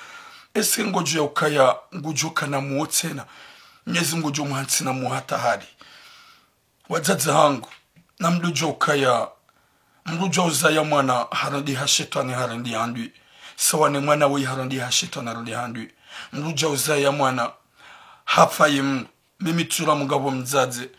Est-ce que ngodjo ya ukaya ngudjo kana muo tsena? Mnyezi Mngu ngudjo muhantsi na muo hata hali. Wadzadze hangu, namdjue ukaya, mdru udjo uzaya mwana harudi ha shetwani harudi handwi. Sawa ne mwana woyi harudi ha shetwani harudi handwi. Mdru udjo uzaya mwana hafa ye mdru. Mimi tsura mungapvo mdzadze.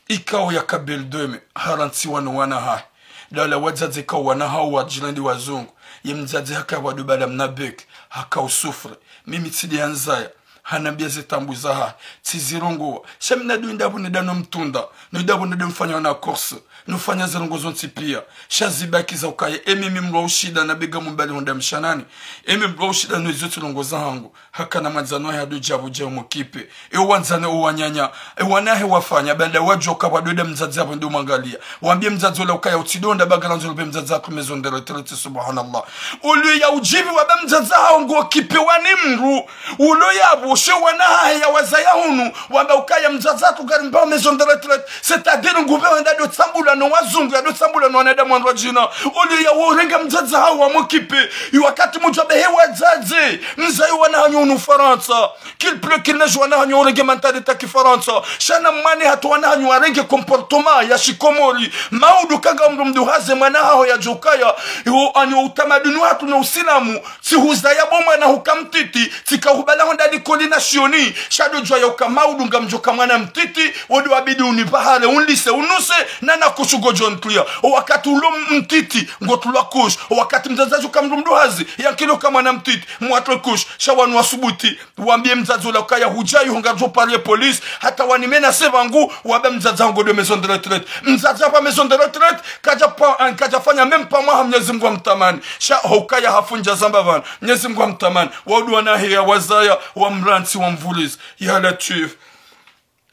Ikao yaka belle de mai, harantsiwa no wana hahe. Dala wadzadze kao wana hao wadjirandi wazungu. Ye mdzadze haka wadubala mna bec, haka usouffre. Mimi tsidi hanzaya, hanambia ze taabu zahahe, tsizirongoa. Sha mi nadu indapvo nida no mtunda, no idapvo nida mfanya wana course, nufanya zirongoa zontsi pia. Sha zibaki za ukaya, e mimi mdru wa ushida na bega mumbali honda mshanani. E mimi mdru wa ushida no izo tsirongoa zahangu. Hakana mwandzani wahe hadu djabu dja umukipe. E wandzani o wananya. E wanahe wafanya, baanda wadjoka wadweda mdzadze apvo ndo mwangalia. Wambie mdzadze ola ukaya utsidonda bagara ndzo lupve mdzadze ako maison de retraite, subhanallah. Ulo ya udjibu wamba mdzadze hao ngo okipe wa ni mdru. Ulo yapvo she wanahahe ya wazaya hunu. Wamba ukaya mdzadze hatru ngari mbao maison de retraite. C'est-à-dire ngupve wenda do tsambula no wazungu, ya do tsambula no wanadamu wandru wadjina. Ulo ya urenga mdzadze hao wa mokipe. Iwakati mdjua behe wadzadze. Mzayi wana hanyu hunu Farantsa. Qu'il pleut, qu'il neige, wana hanyu urenge mentalité ya kifarantsa. Sha na mwane hata wana hanyu warenge comportement ya shikomori. Maudu kanga mdru mdru haze mwana haho yadjokaya. Iwo anyo utamaduni hatru no usilamu. Tsihuzaya bo mwana huka mtiti. Tsika hubala honda likoli na shioni. Sha do djua ya uka maudu ngamdjoka mwana mtiti. Wodi wabidi unipvahare, unlise, unuse. Na na kushu ngodjo ntria. O wakati ulo mtiti. Ngotulwa kushu. O wakati mdzadze adjoka mdru mdru hazi. Yankilo ka mwana mtiti. Mwatlo kushu. Sha wanu wasubuti. Wambie mdzadze ola ukaya hudja iho ngaridjo parler police, hata wani menace pvangu, wamba mdzadze hangu ndo maison de retraite. Mdzadze hapva maison de retraite, kadja pa, an, kadja fanya même pas mwaha Mnyezi Mngu amtamani. Sha ho ukaya hafu ndja zamba pvanu, Mnyezi Mngu amtamani. Waudu wanahe ya wazaya, wamrantsi, wamvurizi. Ya Latwif.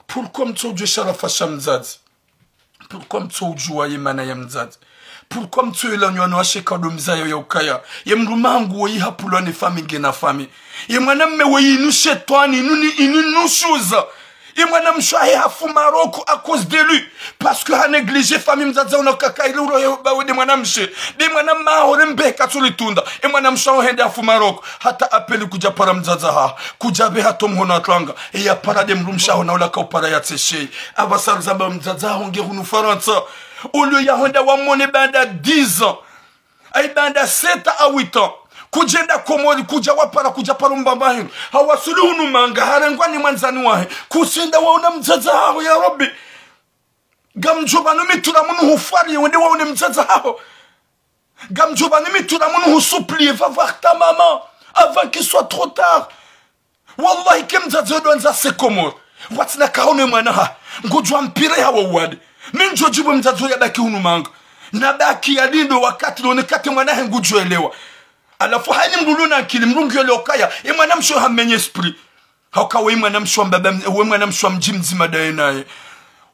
Pourquoi mtso udjua sharafa sha mdzadze? Pourquoi mtso udjua ye mana ya mdzadze? Pourquoi mtso ela nywano asheka do mzaya ya ukaya? Ye mdrume hangu woyi hapvulwa ne fami ngena fami. Ye mwanamme woyi inu shetwani, inu ni, inu nushuza. Ye mwanamshe wahe hafu Maroc à cause de lui. Parce que ha négligé fami mdzadze una kakairi ulo ye ba wede mwanamshe. Be mwanamme haho rembe katsulitunda. Ye mwanamshe waho hende hafu Maroc. Hata appel kudja para mdzadze haho. Kudja be hata mhono atranga. E ya para de mdrumshe haho na ula kaupara ya tseshe. Aba sarzaba mdzadze haho nge hunu Farantsa. Ulo ya honda wamone baanda dix ans. Ayi baanda sept à huit ans. Kudjenda Komori, kudja wapara, kudja para mbamba hinu. Hawasuli hunu manga, harengwa ni mwandzani wahe. Kusinda waona mdzadze haho ya Rabbi. Ngamdjo pvanu mitura munu hufwari, wende waone mdzadze haho. Ngamdjo pvanu mitura munu husupplier, va voir ta maman, avant qu'il soit trop tard. Wallahi, ke mdzadze odo andza se Komori. Watsina kaone mwana ha. Ngudjua mpire hawa uwade. Mi ndjo djibu mdzadze oya baki hunu manga. Na baki ya lindo wakati lone kate mwana he ngudjo elewa. Halafu hayini mdru luna akili, mdru ngiyo leo kaya. E mwanamshe ha menye esprit. Hauka we mwanamshe wa mbaba, we mwanamshe wa mdji mdzima daye naye.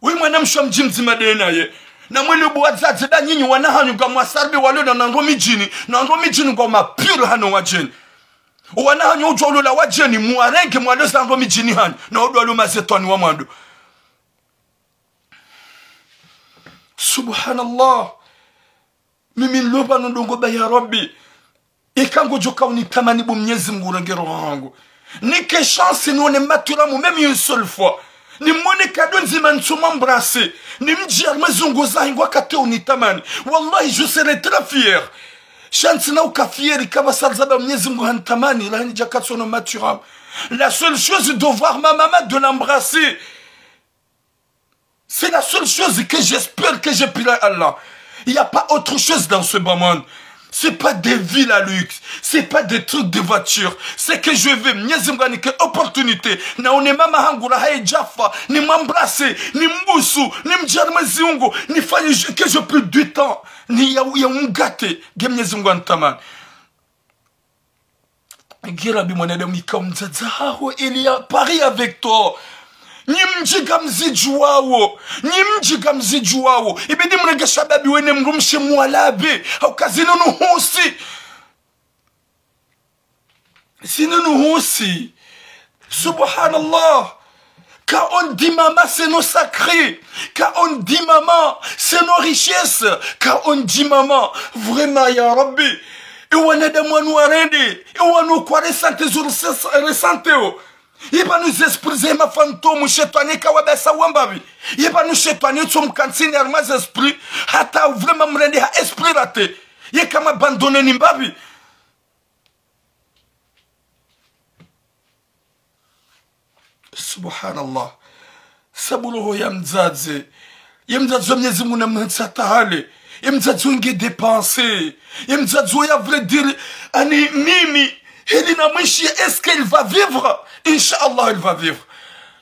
We mwanamshe wa mdji mdzima daye naye. Na mwele bo wadzadze ba nyinyi wana hanyu ngamwasarbe walo na nandro midjini. Nandro midjini ngwao ma pur hano wadjeni. Wana hanyu udjua ulola wadjeni, mwarenge mwaleza nandro midjini hanyu. Na udwa lo mazetwani wa mwando. Subhanallah. Mimi nlo pvanu ndrongo ba ya Rabbi. Ika ngodjoka unitamani bo Mnyezi Mngu urenge roho hangu. Nike chance nione mature amour, même une seule fois. Nimone kado ndzima nitso m'embrasser. Nimdjia harumwa ze zungu zahe ngwakati unitamani. Wallahi, je serai très fier. Sha ntsina uka fier, ika ba sarzaba Mnyezi Mngu hanitamani, laha nidja katsono mature amour. La seule chose de voir ma maman, de l'embrasser. C'est la seule chose que j'espère, que je prie à Allah. Il n'y a pas autre chose dans ce bas monde. C'est pas des villas luxe, c'est pas des trucs de voiture. Ce que je veux, Mnyezi Mngu anike opportunité. Naone mama hangu raha yadjafa, nim'embrasser, nimbusu, nimdjia harumwa ze zungu, nifanye je-, que je perde du temps. Ni ya, ya umgate, nge Mnyezi Mngu anitamani. Ngira bi mwanadamu ikao mdzadze haho, il y a pari avec toi. Nyi mdji ngamzidjuwao. Nyi mdji ngamzidjuwao. Ibidi mrenge shababi wene mdrumshe mwalabe. Hauka zinu nuhusi. Zinu nuhusi. Subhanallah. Quand on dit maman, c'est nos sacrés. Quand on dit maman, c'est nos richesses. Quand on dit maman, vraiment, ya Rabbi. Ewanadamu wanu warende. Ewanu kwa resante zo resante o. Yeba nu zesprit ze mafantôme, shetwani kawabesa wambapvi. Yeba nu shetwani utso mkantsini harumwa zesprit. Hata vraiment mrende ha esprit raté. Yeka mwabandonné ni mbapvi. Subhanallah. Sabu roho ya mdzadze. Ye mdzadze wa Mnyezi Mungu na mhatsa tahale. Ye mdzadze wenge dépensé. Ye mdzadze wa ya vrai dire. Ani mimi. Heli na mwishi, est-ce qu'il va vivre? Inch'Allah, il va vivre.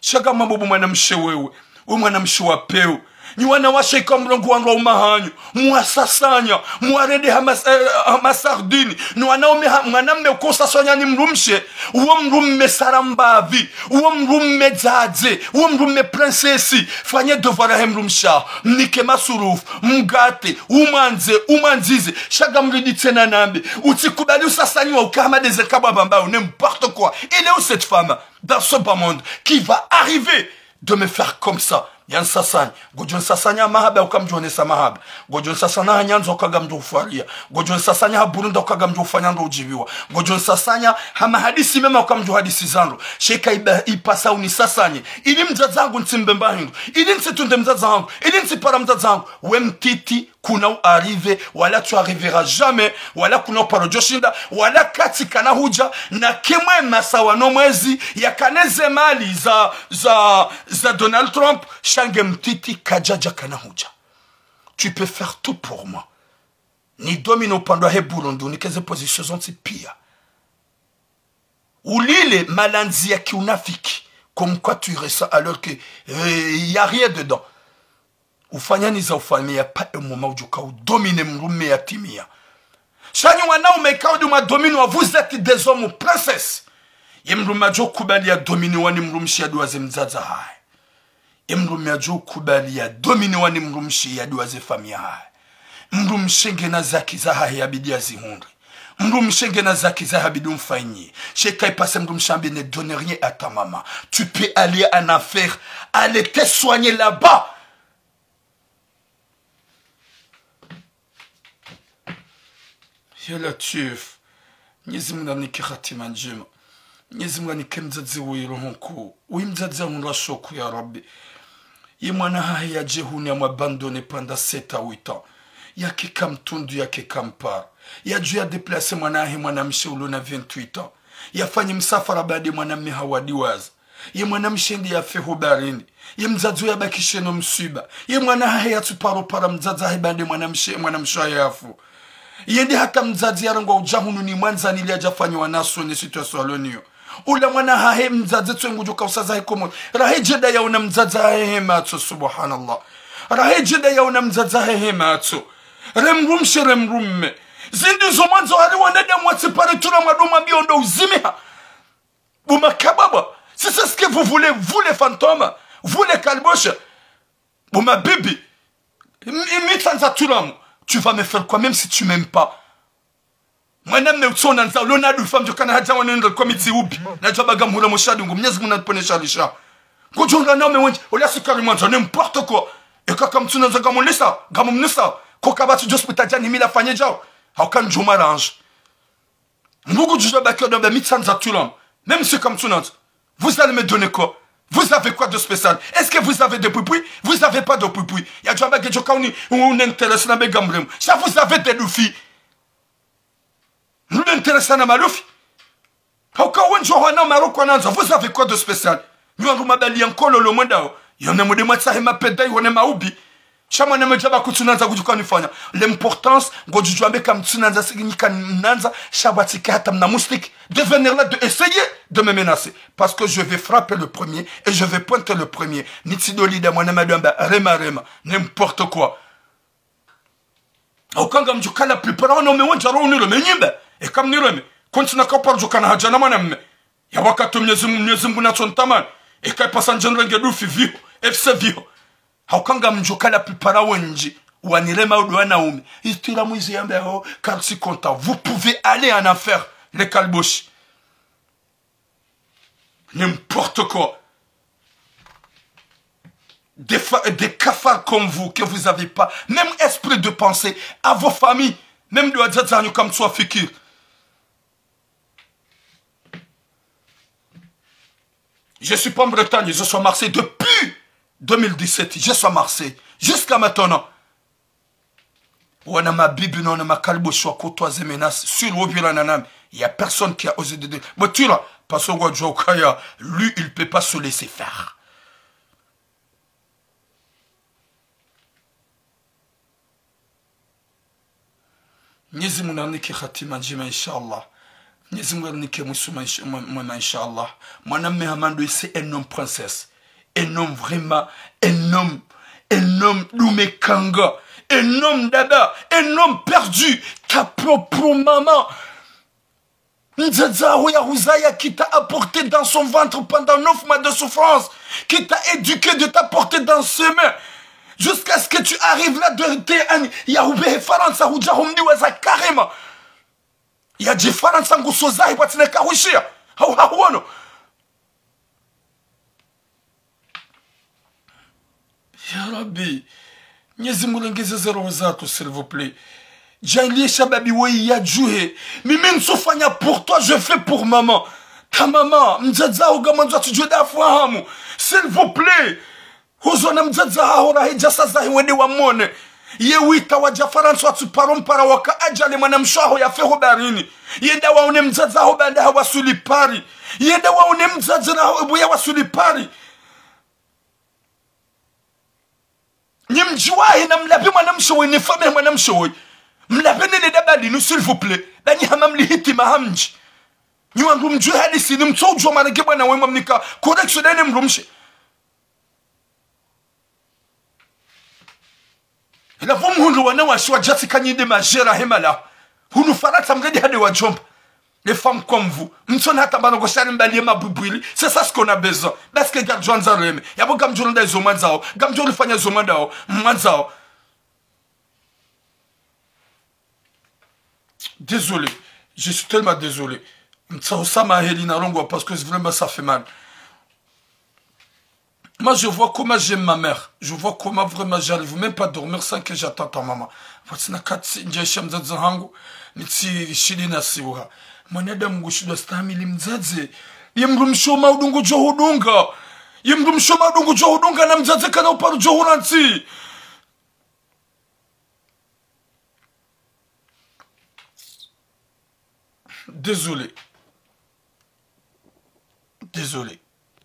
Shaka mambo bo mwanamshe wewe. We mwanamshe wa pewu. Nyi wanawashe ika mrongo wandru wa umahanyu. Mwasasanya. Mwarende hama, eh, hama sardine. Ni wanaume ha, mwanamme ukosasanya ni mdrumshe. Uwo mdrumme sarambapvi. Uwo mdrumme dzadze. Uwo mdrumme princesse. Fanye devoir he mdrumshe. Mnike masurufu. Mgate. Umwandze. Umwandzize. Shaka mridi tsena nambe. Utsikubali usasanyiwa uka hama deze kabwa bambao. N'importe quoi. Il est où cette femme dans ce bas monde qui va arriver de me faire comme ça? Ya nsasanya. Ngodjo nsasanya ha mahaba, ukamdjo nesa mahaba. Ngodjo nsasanya ha nyandzo, ukagamdjo ufwaria. Ngodjo nsasanya ha burunda, ukagamdjo ufanya ndo udjibiwa. Ngodjo nsasanya ha mahadisi mema, ukamdjo hadisi zandro. Sheka iba, ipasa unisasanye. Ili mdzadze hangu ntsimbe mba hindru. Ili ntsitunde mdzadze hangu. Ili ntsipara mdzadze hangu. We mtiti, kuna u arriver, wala tu arriveras jamais, wala kuna uparo djoshinda, wala kati kana hudja, na kemwe masawa no mwezi, yakane ze mali za, za, za Donald Trump, sha nge mtiti kadjadja kana hudja. Tu peux faire tout pour moi. Ni domine upandwa he Burundi, unike ze position zontsi pia. Ulile malandzi ya kiunafiki, comme quoi tu ressens alors que, euh, y a rien dedans. Ufanya niza ufanya, y a pas un moment udjoka udomine mdrumme ya timia. Sha nyi wanaume ikao ndo mwadomine wa, vous êtes des hommes princesses. Ye mdrumme yadjo kubali yadominiwa ni mdrumshe ya duwaze mdzadze hahe. Ye mdrumme yadjo kubali yadominiwa ni mdrumshe ya duwaze famille hahe. Mdrumshe ngena zaki zahahe yabidi yazihundre. Mdrumshe ngena zaki zahahe yabidi umfanyie. Sheka ipase mdrumshe ambe ne donne rien à ta maman. Tu peux aller en enfer. Aller te soigner là-bas. Ya Latwif, Mnyezi Mungu nanike hatima ndjema. Mnyezi Mungu nanike mdzadze woyi roho nkuu. Woyi mdzadze ahundra shoko, ya Rabbi. Ye mwana hahe yadje hunu yamwabandonné pendant sept à huit ans. Yake kamtundu, yake kampara. Yadjo yadéplacé mwana hahe mwanamshe ulo na vingt-huit ans. Yafanye msafara baada ye mwanamme hawadiwaza. Ye mwanamshe ndi yafe ho baharini. Ye mdzadze yabakishe no mswiba. Ye mwana hahe yatsuparo para mdzadze hahe baada ye mwanamshe, mwanamshe hahe yafu. Ye ndi hata mdzadze yarengwa udja hunu ni mwandzani ili yadje afanye wanasoni situation yalo nayo. Ula mwana hahe mdzadze tsi ngudjo kausa zahe Komori. Raha yedje nda yaona mdzadze hahe he matso, subhanallah. Raha yedje nda yaona mdzadze hahe he matso. Re mdrumshe, re mdrumme. Zindru zo mwandzo hari wanadamu watsipare tula mwadru mwambiyo ndo uzimiha. Bo makababa, si c'est ce que vous voulez, vous les fantômes, vous les kaliboshe. Bo mabibi, mi, mi tsandza tulamu. Tu vas me faire quoi, même si tu m'aimes pas? Mwanamme utsona ndza, ulo na dufa mdjo kana hadja wanendre kwa mitsi ubi. Na djaba ngamhula moshadungu, Mnyezi Mungu nanipvonese shari sha. Ngodjo ndra na wanaume wendji, ola sukari mwandzo, n'importe quoi. Eka kamtsuna ndza ngamulisa, ngamumnisa. Ko kapvatsi djo spita djani mila fanye djao. Hauka ndjo m'arranger. Mbugu djudja baki odamba mi tsandza tulamu. Même si kamtsuna ndza. Vous allez me donner quoi? Vous avez quoi de spécial? Est-ce que vous avez des pwipwi? Vous avez pas de pwipwi. Yadjo amba ngedjo kauni, unintéresse na bega mremu. Sha vous avez des dufi. Unintéresse na malufi. Hauka wendji wa hwana Maroko wanandza. Vous avez quoi de spécial? Nyi wandru mabali ya nkololo mwendao. Yone mude mwatsahe mapeda, yone maubi. Sha mwana medja ba kutsunandza kudjuka nifanya. L'importance, ngodjudjua mbe kamtsunandza, siki nyi kanandza, sha bwatsike hata mna moustique. De venir là, de essayer de me menacer. Parce que je vais frapper le premier et je vais pointer le premier. Nitsi dolida mwana madwamba, rema, rema. N'importe quoi. Hauka ngamdjuka la plupart, wanaume wendji waro unireme nyimbe. Eka mnireme. Kontsina ka uparo djo kana haja na mwanamme. Ya wakati Mnyezi Mungu, Mnyezi Mungu natso ntamani. Eka ipasa ndjendrenge dufi viho, F C viho. Hauka ngamdjo kala pipara wendji, wanirema udo wanaume. Istira mwizi yambe ho, kartsi konta. Vous pouvez aller en enfer, les kalboshi. N'importe quoi. Des, fa- des cafards comme vous, que vous avez pas même esprit de penser à vos familles, même de wadzadze wanyu kamtsu wafikiri. Je suis pas en Bretagne, je suis à Marseille depuis deux mille dix-sept. Je suis à Marseille. Jusqu'à maintenant. Wana mabibi na wana makalboshi wa côtoyer menace sur wo pvira na nami. Il y a personne qui a osé de dire. Bon, tu là, parce que wadjua ukaya, lui, il peut pas se laisser faire. Mnyezi Mungu narinike hatima ndjema, inshallah. Mnyezi Mungu narinike mwiso mwa insha- mwa- mwema, inshallah. Mwanamme hama ndo, c'est un homme princesse. Un homme vraiment, un homme, un homme dume kanga. Un homme dada, un homme perdu. Ta propre maman. Mdzadze waho yahuzaya, qui t'a apporté dans son ventre pendant neuf mois de souffrance, qui t'a éduqué de t'apporter dans ses mains, jusqu'à ce que tu arrives là de te ani, yahubehe Farantsa, hudja humdiwaza carrément. Yadje Farantsa nguso zahe pvwatsina kahwishiya. Hau hahuono. Ya Rabbi, Mnyezi Mungu rengeze ze roho zatru, s'il vous plaît. Djaanlie shababi weyi yadjuhe. Mimi ntsufanya pour toi, je fais pour maman. Ta maman, mdzadze waho ngamwandzo atsudjuwe dafu hamu. S'il vous plaît. Huzona mdzadze waho rahe djasa zahe wende wamone. Ye wita wadja Farantsa watsuparo mpara waka adjali mwanamshe waho yafe ho baharini. Yenda waone mdzadze waho baanda hawaswili Paris. Yenda waone mdzadze waho ebu yawaswili Paris. Nyi mdjiwahi na mlapve mwanamshe woyi, ne famille mwanamshe woyi. Mlapve nele daba linu, s'il vous plaît. Danyi hama mlihitima hamdji. Nyi wandru mdjuwe hadisi ni mtso udjuwa marenge bwana wemwa mnika correction dene mdrumshe. Ila pvo muhundru wanawashe wadjatsi kanyinde majera hemala. Hunu Farantsa mredi hade wadjomba. Les femmes comme vous. Mtsona hata mbano goshari mbali ye mabubwili. C'est ça ce qu'on a besoin. Parce que gardjwanza reme. Yapvo ngamdjo ronda izo mwandzao. Ngamdjo rifanya izo mwandzao. Mwandzao. Désolé. Je suis tellement désolé. Mtsaho samaheli na rongowa parce que vraiment ça fait mal. Moi, je vois comment j'aime ma mère. Je vois comment vraiment j'arrive même pas à dormir sans que j'attends ta maman. Pvwatsina kati ndjaisha mdzadze hangu, nitsi shili na siuha. Mwanadamu ngushindwa stahamili mdzadze. Ye mdrumshe wa maudungu djo hudunga. Ye mdrumshe wa maudungu djo hudunga na mdzadze kana uparo djo hurantsi. Désolé. Désolé.